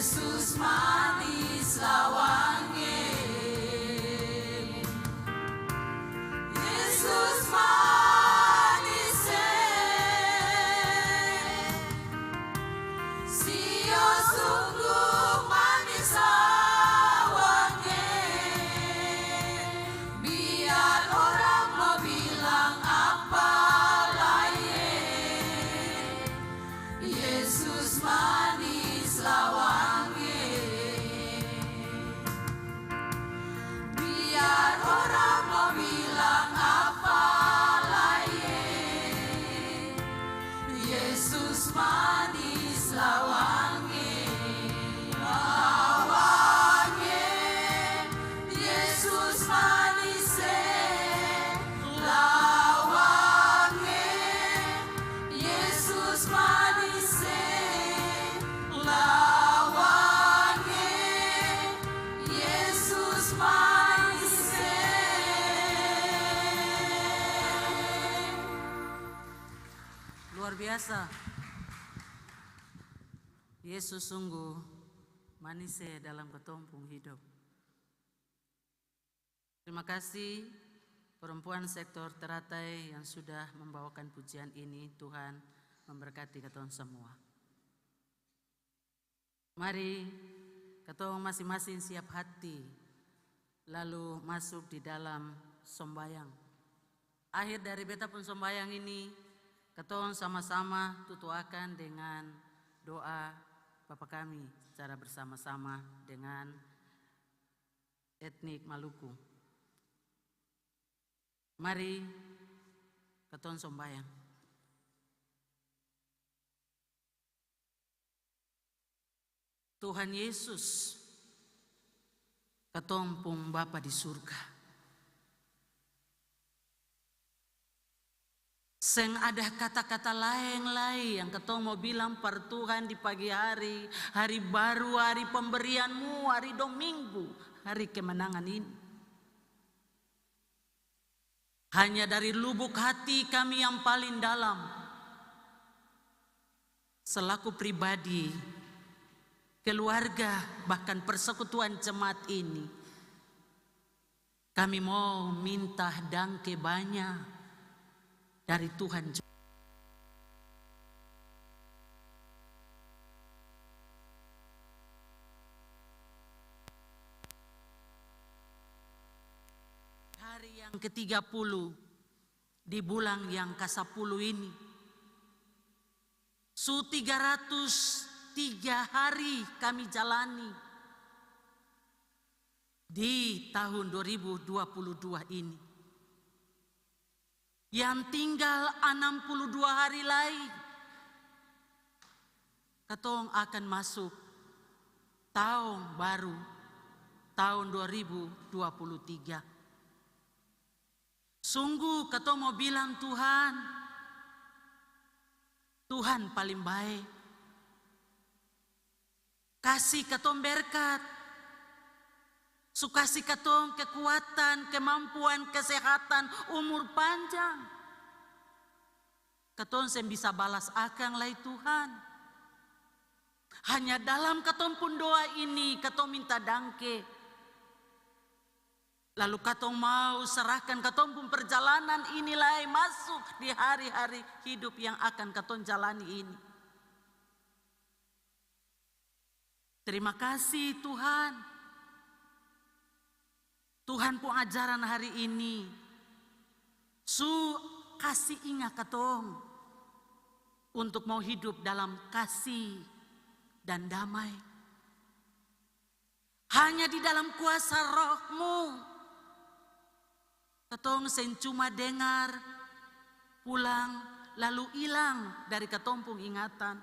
Yesus manis lawange. Yesus manis e. Sio sungguh manis lawange. Biar orang mo bilang apa lai e. Yesus manis lawange. Biar orang mo bilang apa lai e. Yesus manis lawange. Lawange. Yesus manis e. Lawange. Yesus manis e, lawange, Yesus manis e. Luar biasa. Yesus sungguh manis e dalam katong pung hidop. Terima kasih perempuan sektor Teratai yang sudah membawakan pujian ini. Tuhan memberkati katong semua. Mari katong masing-masing siap hati lalu masuk di dalam sombayang. Akhir dari beta pung sombayang ini, katong sama-sama tutuakan dengan doa Bapa kami secara bersama-sama dengan etnik Maluku. Mari katong sombayang. Tuhan Yesus, katong pung Bapa di surga. Seng ada kata-kata laeng lai yang katong mo bilang par Tuhan di pagi hari, hari baru, hari pemberian-Mu, hari Dominggu, hari kemenangan ini. Hanya dari lubuk hati kami yang paling dalam, selaku pribadi, keluarga, bahkan persekutuan jemaat ini, kami mau minta dangke banya dari Tuhan. Hari yang ketiga puluh di bulan yang kasapuluh ini. Su tiga ratus tiga hari kami jalani di tahun dua ribu dua puluh dua ini. Yang tinggal anam puluh dua hari lai, katong akan masuk taong baru, taong dua ribu dua puluh tiga. Sungguh katong mo bilang, Tuhan, Tuhan paling bae. Kasi katong berkat. Su kasi katong kekuatan, kemampuan, kesehatan, umur panjang. Katong seng bisa balas akang lai, Tuhan. Hanya dalam katong pung doa ini, katong minta dangke. Lalu katong mau serahkan katong pung perjalanan ini lai masuk di hari-hari hidup yang akan katong jalani ini. Terima kasih, Tuhan. Tuhan pung ajaran hari ini su kasi inga katong untuk mau hidup dalam kasih dan damai. Hanya di dalam kuasa Roh-Mu, katong seng cuma dengar, pulang, lalu ilang dari katong pung ingatan.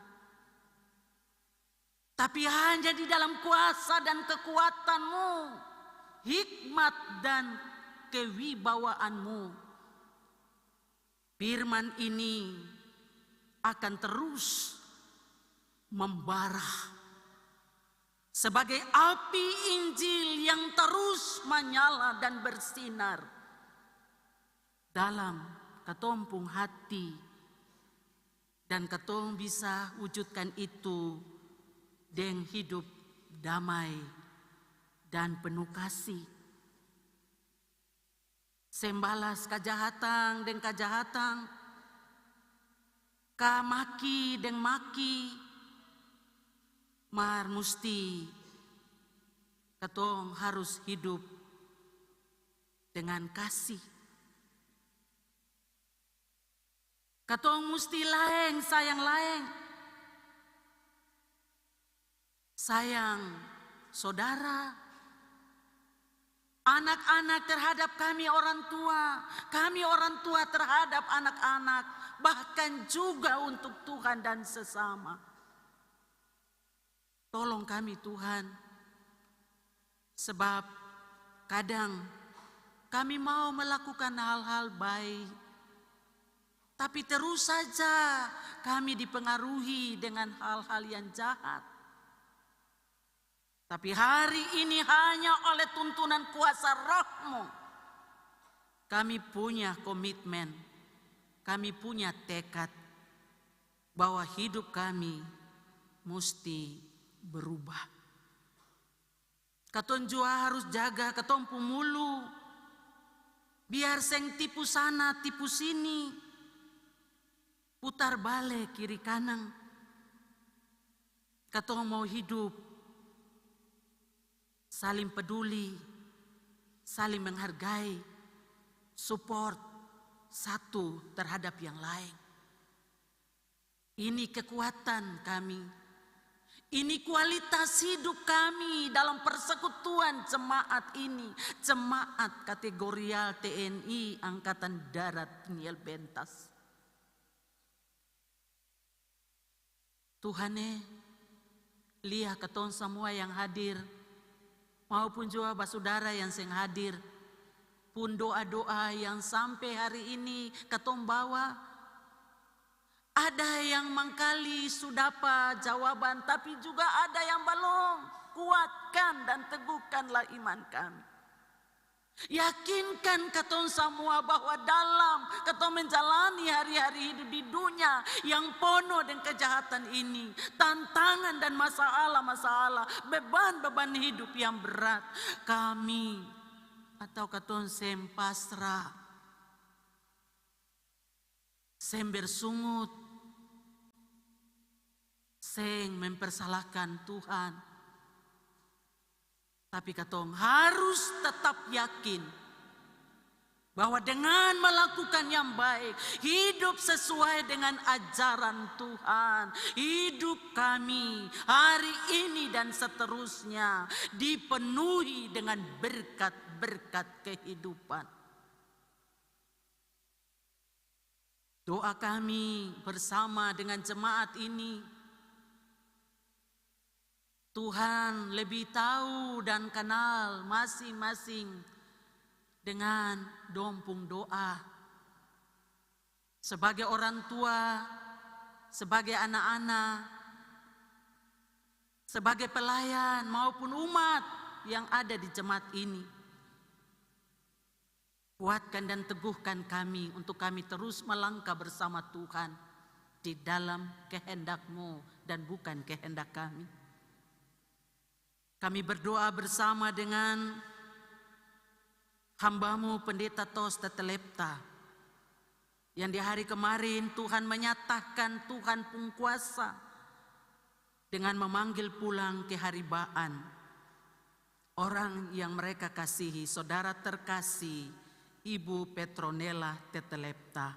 Tapi hanya di dalam kuasa dan kekuatan-Mu, hikmat dan kewibawaan-Mu. Firman ini akan terus membara sebagai api Injil yang terus manyala dan bersinar dalam katong pung hati, dan katong bisa wujudkan itu deng hidup damai, dan penuh kasih. Seng balas kajahatan deng kajahatan, ka maki deng maki, mar musti katong harus hidup dengan kasih. Katong musti laeng sayang laeng. Sayang sodara, anak-anak terhadap kami orang tua, kami orang tua terhadap anak-anak, bahkan juga untuk Tuhan dan sesama. Tolong kami, Tuhan, sebab kadang kami mau melakukan hal-hal baik, tapi terus saja kami dipengaruhi dengan hal-hal yang jahat. Tapi hari ini hanya oleh tuntunan kuasa Roh-Mu, kami punya komitmen, kami punya tekad bahwa hidup kami musti berubah. Katong jua harus jaga katong pung mulu, biar seng tipu sana, tipu sini, putar bale kiri kanang. Katong mau hidup saling peduli, saling menghargai, support satu terhadap yang laeng. Ini kekuatan kami. Ini kualitas hidup kami dalam persekutuan jemaat ini, jemaat kategorial T N I Angkatan Darat Niel Bentas. Tuhan e, lia katong samua yang hadir, maupun jua basudara yang seng hadir, pung doa-doa yang sampe hari ini katong bawa. Ada yang mangkali su dapa jawaban, tapi juga ada yang balong. Kuatkan dan teguhkanlah iman kami. Yakinkan katong samua bahwa dalam katong menjalani hari-hari hidup di dunia yang pono deng kejahatan ini, tantangan dan masalah-masalah, beban-beban hidup yang berat, kami atau katong seng pasrah, seng bersungut, seng mempersalahkan Tuhan. Tapi katong harus tetap yakin bahwa dengan melakukan yang baik, hidup sesuai dengan ajaran Tuhan, hidup kami hari ini dan seterusnya dipenuhi dengan berkat-berkat kehidupan. Doa kami bersama dengan jemaat ini, Tuhan lebih tahu dan kenal masing-masing dengan dong pung doa. Sebagai orang tua, sebagai anak-anak, sebagai pelayan maupun umat yang ada di jemaat ini. Kuatkan dan teguhkan kami untuk kami terus melangkah bersama Tuhan di dalam kehendak-Mu dan bukan kehendak kami. Kami berdoa bersama dengan hamba-Mu Pendeta Tos Tetelepta, yang di hari kemarin Tuhan menyatakan Tuhan pung kuasa dengan memanggil pulang keharibaan orang yang mereka kasihi, saudara terkasih, Ibu Petronella Tetelepta.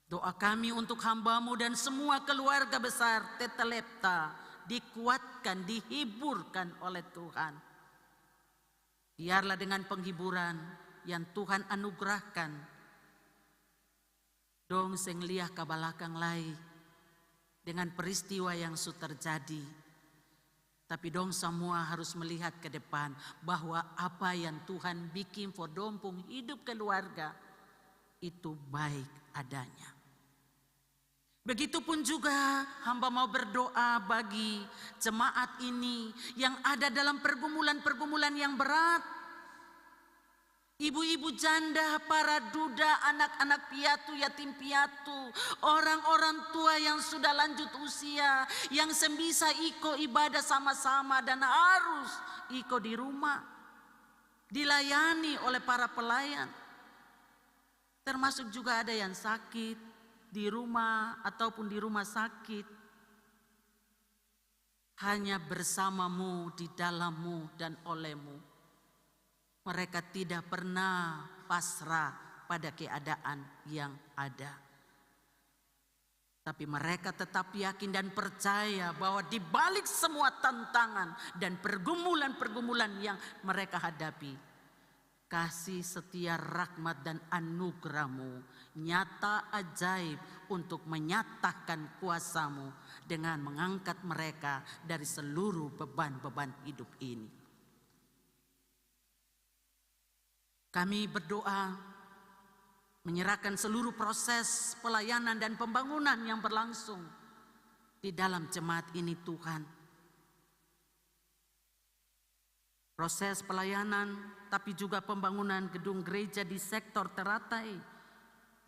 Doa kami untuk hamba-Mu dan semua keluarga besar Tetelepta dikuatkan, dihiburkan oleh Tuhan. Biarlah dengan penghiburan yang Tuhan anugerahkan, dong seng lia ka balakang lai dengan peristiwa yang su terjadi. Tapi dong samua harus melihat ke depan bahwa apa yang Tuhan biking for dong pung hidup keluarga itu baik adanya. Begitupun juga hamba mau berdoa bagi jemaat ini yang ada dalam pergumulan-pergumulan yang berat. Ibu-ibu janda, para duda, anak-anak piatu, yatim piatu, orang-orang tua yang sudah lanjut usia, yang seng bisa iko ibadah sama-sama dan harus iko di rumah, dilayani oleh para pelayan. Termasuk juga ada yang sakit di rumah ataupun di rumah sakit. Hanya bersamamu, di dalammu, dan olehmu. Mereka tidak pernah pasrah pada keadaan yang ada. Tapi mereka tetap yakin dan percaya bahwa di balik semua tantangan dan pergumulan-pergumulan yang mereka hadapi, kasih setia, rahmat, dan anugerah-Mu nyata ajaib untuk menyatakan kuasa-Mu dengan mengangkat mereka dari seluruh beban-beban hidup ini. Kami berdoa, menyerahkan seluruh proses pelayanan dan pembangunan yang berlangsung di dalam jemaat ini, Tuhan. Proses pelayanan, tapi juga pembangunan gedung gereja di sektor Teratai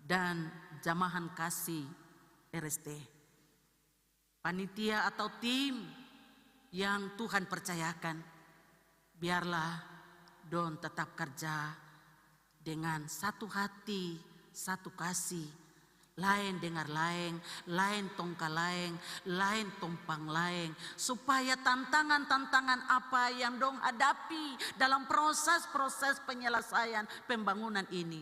dan jamahan kasih R S T. Panitia atau tim yang Tuhan percayakan, biarlah dong tetap kerja dengan satu hati, satu kasih, laeng dengar laeng, laeng tongka laeng, laeng tompang laeng, supaya tantangan-tantangan apa yang dong hadapi dalam proses-proses penyelesaian pembangunan ini,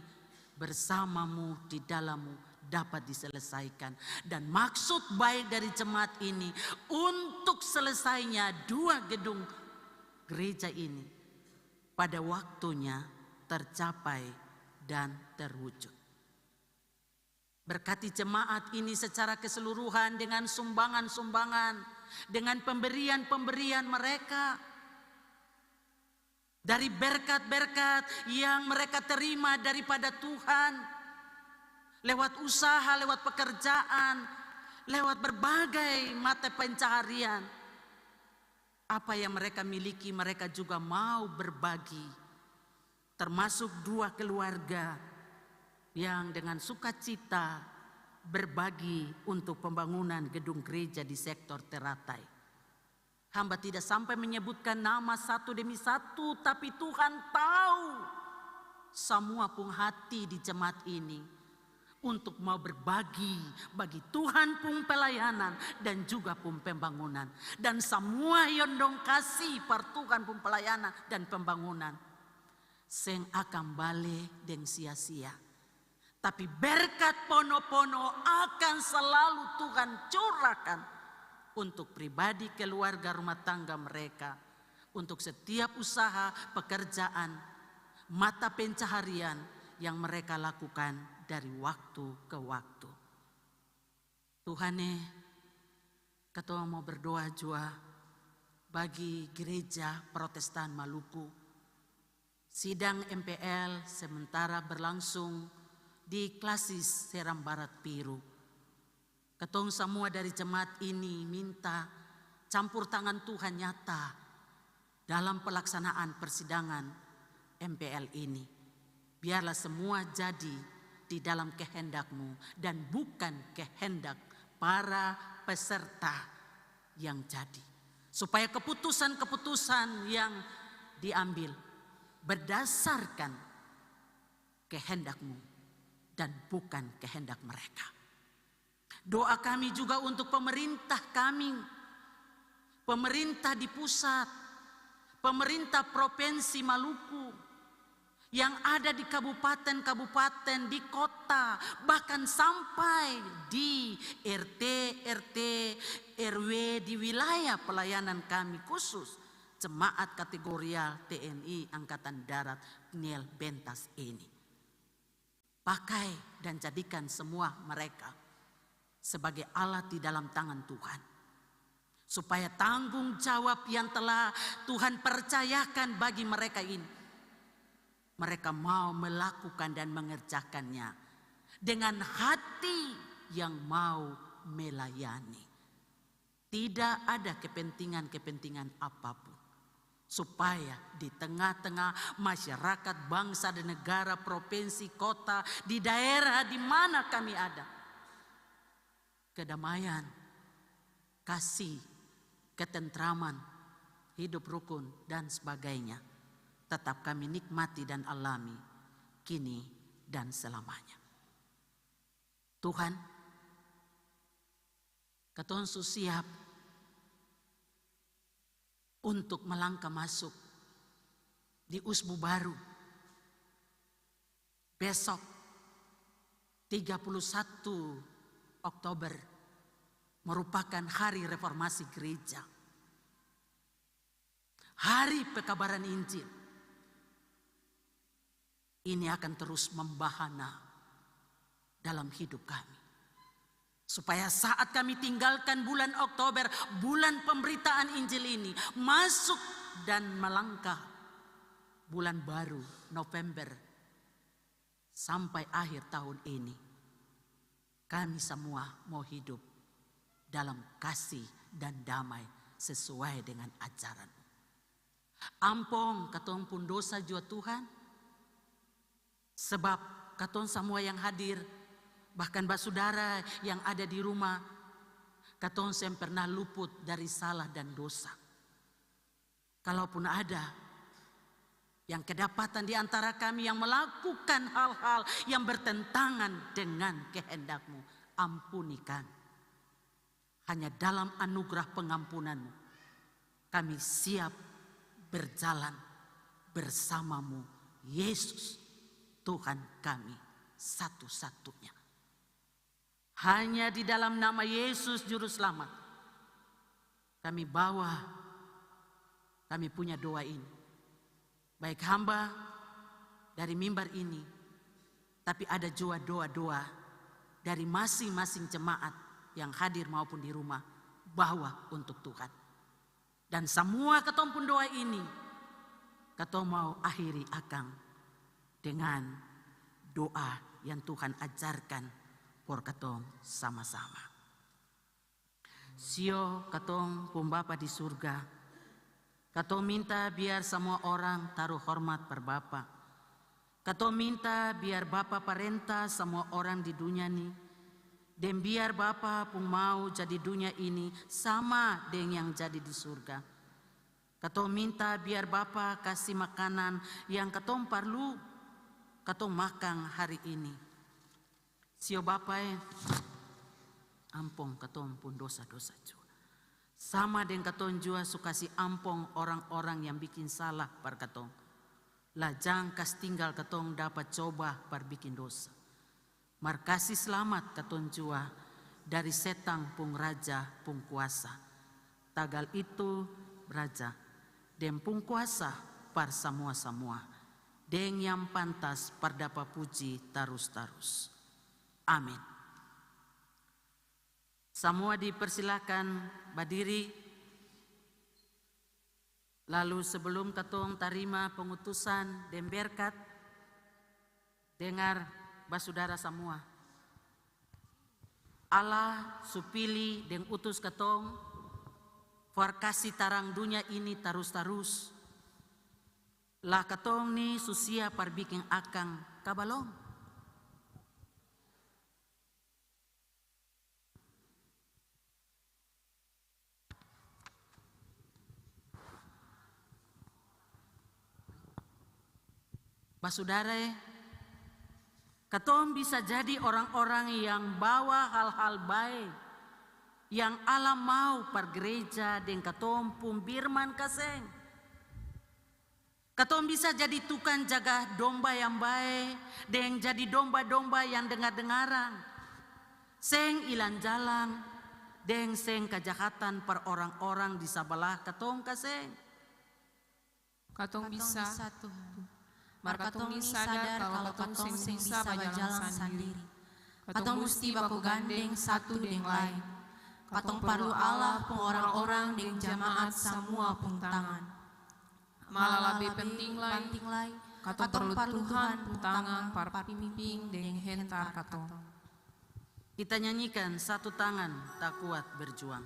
bersamamu di dalammu dapat diselesaikan. Dan maksud baik dari jemaat ini untuk selesainya dua gedung gereja ini pada waktunya tercapai dan terwujud. Berkati jemaat ini secara keseluruhan dengan sumbangan-sumbangan, dengan pemberian-pemberian mereka, dari berkat-berkat yang mereka terima daripada Tuhan, lewat usaha, lewat pekerjaan, lewat berbagai mata pencaharian. Apa yang mereka miliki, mereka juga mau berbagi, termasuk dua keluarga yang dengan sukacita berbagi untuk pembangunan gedung gereja di sektor Teratai. Hamba tidak sampai menyebutkan nama satu demi satu, tapi Tuhan tahu samua pung hati di jemaat ini untuk mau berbagi bagi Tuhan pung pelayanan dan juga pung pembangunan. Dan samua yang dong kasi par Tuhan pung pelayanan dan pembangunan seng akang bale deng sia-sia. Tapi berkat pono-pono akan selalu Tuhan curahkan untuk pribadi, keluarga, rumah tangga mereka, untuk setiap usaha, pekerjaan, mata pencaharian yang mereka lakukan dari waktu ke waktu. Tuhan e, katong mau berdoa jua bagi Gereja Protestan Maluku. Sidang M P L sementara berlangsung di Klasis Seram Barat Piru. Katong samua dari jemaat ini minta campur tangan Tuhan nyata dalam pelaksanaan persidangan M P L ini. Biarlah semua jadi di dalam kehendak-Mu dan bukan kehendak para peserta yang jadi. Supaya keputusan-keputusan yang diambil berdasarkan kehendak-Mu dan bukan kehendak mereka. Doa kami juga untuk pemerintah kami, pemerintah di pusat, pemerintah Provinsi Maluku, yang ada di kabupaten-kabupaten, di kota, bahkan sampai di R T, R T, R W di wilayah pelayanan kami khusus, jemaat kategorial T N I Angkatan Darat Niel Bentas ini. Pakai dan jadikan semua mereka sebagai alat di dalam tangan Tuhan, supaya tanggung jawab yang telah Tuhan percayakan bagi mereka ini, mereka mau melakukan dan mengerjakannya dengan hati yang mau melayani. Tidak ada kepentingan-kepentingan apapun. supaya di tengah-tengah masyarakat, bangsa dan negara, provinsi, kota, di daerah di mana kami ada, kedamaian, kasih, ketentraman, hidup rukun, dan sebagainya tetap kami nikmati dan alami kini dan selamanya. Tuhan, katong su siap untuk melangkah masuk di usbu baru. Besok, tiga puluh satu Oktober, merupakan hari reformasi gereja, hari pekabaran Injil. Ini akan terus membahana dalam hidup kami. Supaya saat kami tinggalkan bulan Oktober, bulan pemberitaan Injil ini, masuk dan melangkah bulan baru, November, sampai akhir tahun ini, kami samua mau hidup dalam kasih dan damai sesuai dengan ajaran. Ampong katong pung dosa jua, Tuhan, sebab katong samua yang hadir, bahkan basudara yang ada di rumah, katong seng pernah luput dari salah dan dosa. Kalaupun ada yang kedapatan di antara kami yang melakukan hal-hal yang bertentangan dengan kehendak-Mu, ampuni kami. Hanya dalam anugerah pengampunan-Mu, kami siap berjalan bersama-Mu, Yesus, Tuhan kami satu-satunya. Hanya di dalam nama Yesus Juru Selamat, kami bawa kami punya doa ini. Baik hamba dari mimbar ini, tapi ada jua doa-doa dari masing-masing jemaat yang hadir maupun di rumah, bawa untuk Tuhan. Dan samua katong pung doa ini, katong mau akhiri akang dengan doa yang Tuhan ajarkan for katong sama-sama. Sio, katong pung Bapa di surga, katong minta biar samua orang taru hormat par Bapa. Katong minta biar Bapa parenta samua orang di dunia ni, deng biar Bapa pung mau jadi dunia ini sama deng yang jadi di surga. Katong minta biar Bapa kasi makanan yang katong parlu katong makang hari ini. Sio Bapa e, ampong katong pung dosa-dosa jua. Sama deng katong jua su kasi ampong orang-orang yang biking salah par katong. La jang kas tinggal katong dapa coba par biking dosa. Mar kasi slamat katong jua dari setang pung raja pung kuasa. Tagal itu, raja deng pung kuasa par samua-samua, deng yang pantas par dapa puji tarus-tarus. Amin. Samua dipersilakan badiri. Lalu sebelum katong tarima pengutusan deng berkat, dengar basudara samua. Allah su pili deng utus katong for kasi tarang dunia ini tarus-tarus. La katong ni su siap par biking akang ka balong? Basudara e, katong bisa jadi orang-orang yang bawa hal-hal bae yang Allah mau par gereja deng katong pung birman ka seng? Katong bisa jadi tukang jaga domba yang bae, deng jadi domba-domba yang dengar-dengaran, seng ilang jalang, deng seng kajahatan par orang-orang di sabalah katong ka seng? Katong bisa, Tuhan. Mar katong ni sadar kalo katong seng bisa bajalang sandiri. Katong musti baku gandeng satu deng laeng. Katong parlu Allah pung orang-orang deng jemaat samua pung tangan. Malalah lebe penting lai, katong parlu Tuhan pung tangan par pimpin deng hentar katong. Kita nyanyikan satu tangan tak kuat berjuang.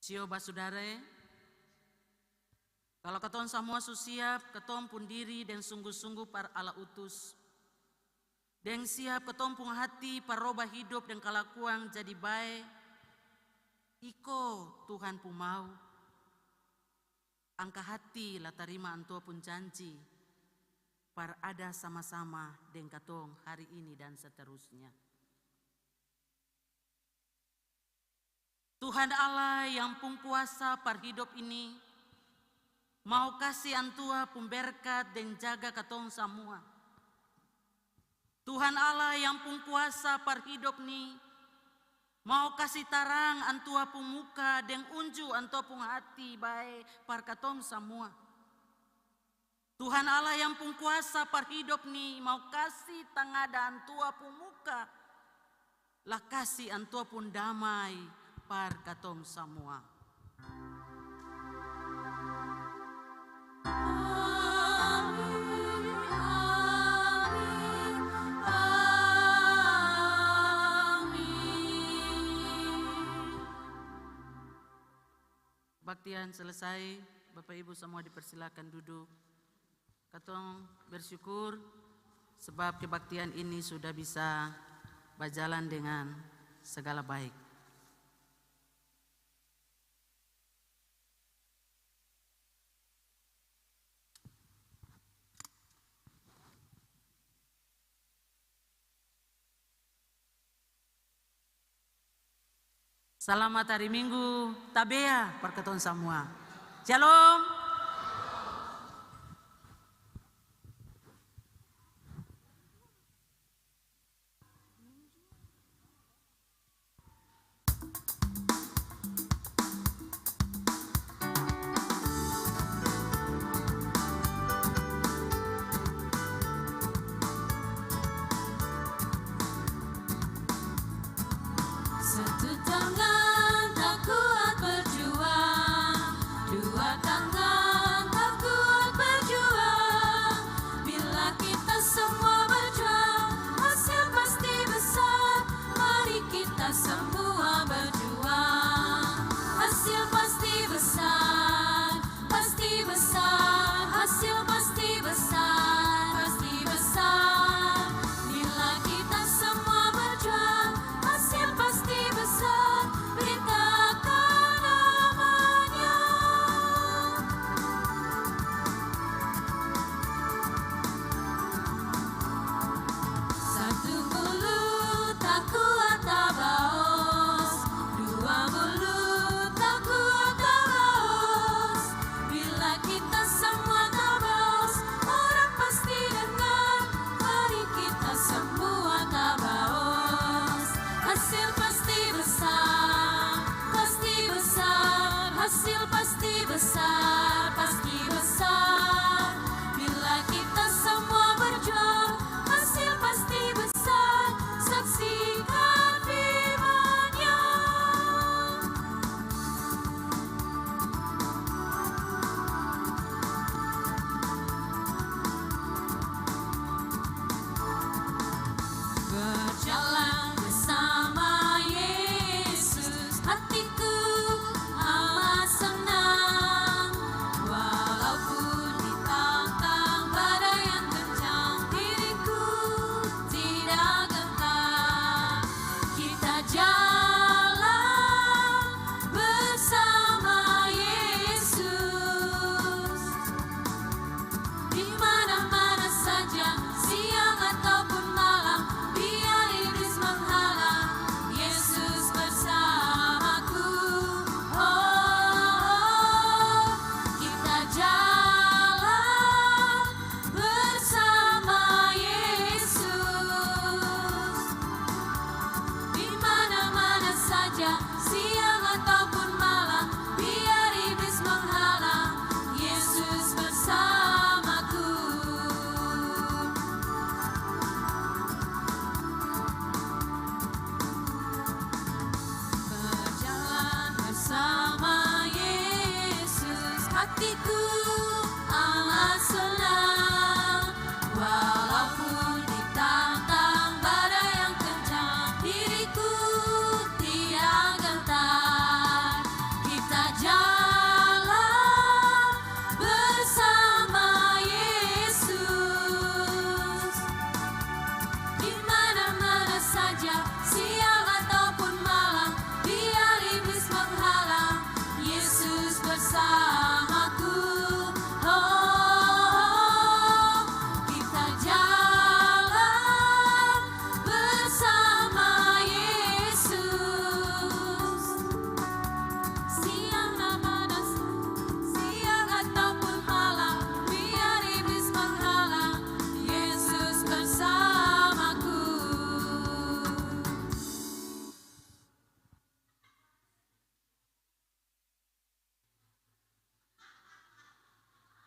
Sio basudara e, kalo katong samua su siap katong pung diri deng sunggu-sunggu par Allah utus, deng siap katong pung hati par roba hidop deng kalakuang jadi bae iko Tuhan pung mau, angka hati la tarima Antua pung janji par ada sama-sama deng katong hari ini dan seterusnya. Tuhan Allah yang pung kuasa par hidop ini mau kasi Antua pung berkat deng jaga katong samua. Tuhan Allah yang pung kuasa par hidop ni mau kasi tarang Antua pung muka deng unju Antua pung hati bae par katong samua. Tuhan Allah yang pung kuasa par hidop ni mau kasi tangada Antua pung muka, la kasi Antua pung damai par katong samua. Amin, amin, amin. Kebaktian selesai, Bapak Ibu samua dipersilakan duduk. Katong bersyukur sebab kebaktian ini sudah bisa bajalan dengan segala baik. Salamat hari Minggu, tabea par katong samua. Shalom. Satu tangan tak kuat berjuang, dua tangan tak kuat berjuang. Bila kita semua berjuang, hasil pasti besar. Mari kita semua berjuang, hasil pasti besar. Pasti besar, hasil pasti besar, pasti besar. Bila kita semua berjuang, hasil pasti besar. Beritakan namanya. Satu mulut tak kuat tabaos, dua mulut tak kuat tabaos. Bila kita semua tabaos, orang pasti dengar. Mari kita semua tabaos. Hasil pasti besar, pasti besar, hasil pasti besar, pasti besar. Bila kita semua berjuang, hasil pasti besar. Saksikan firman-Nya. Berjalan bersama Yesus, hatiku amat senang. Walaupun ditantang badai yang kencang, diriku tidak gentar. Kita jalan bersama Yesus. Di mana-mana saja, siang ataupun malam, biar iblis menghalang, Yesus bersamaku. Oh, kita jalan bersama Yesus. Di mana-mana saja, siang ataupun malam, biar iblis menghalang, Yesus bersamaku. Berjalan bersama Yesus, hatiku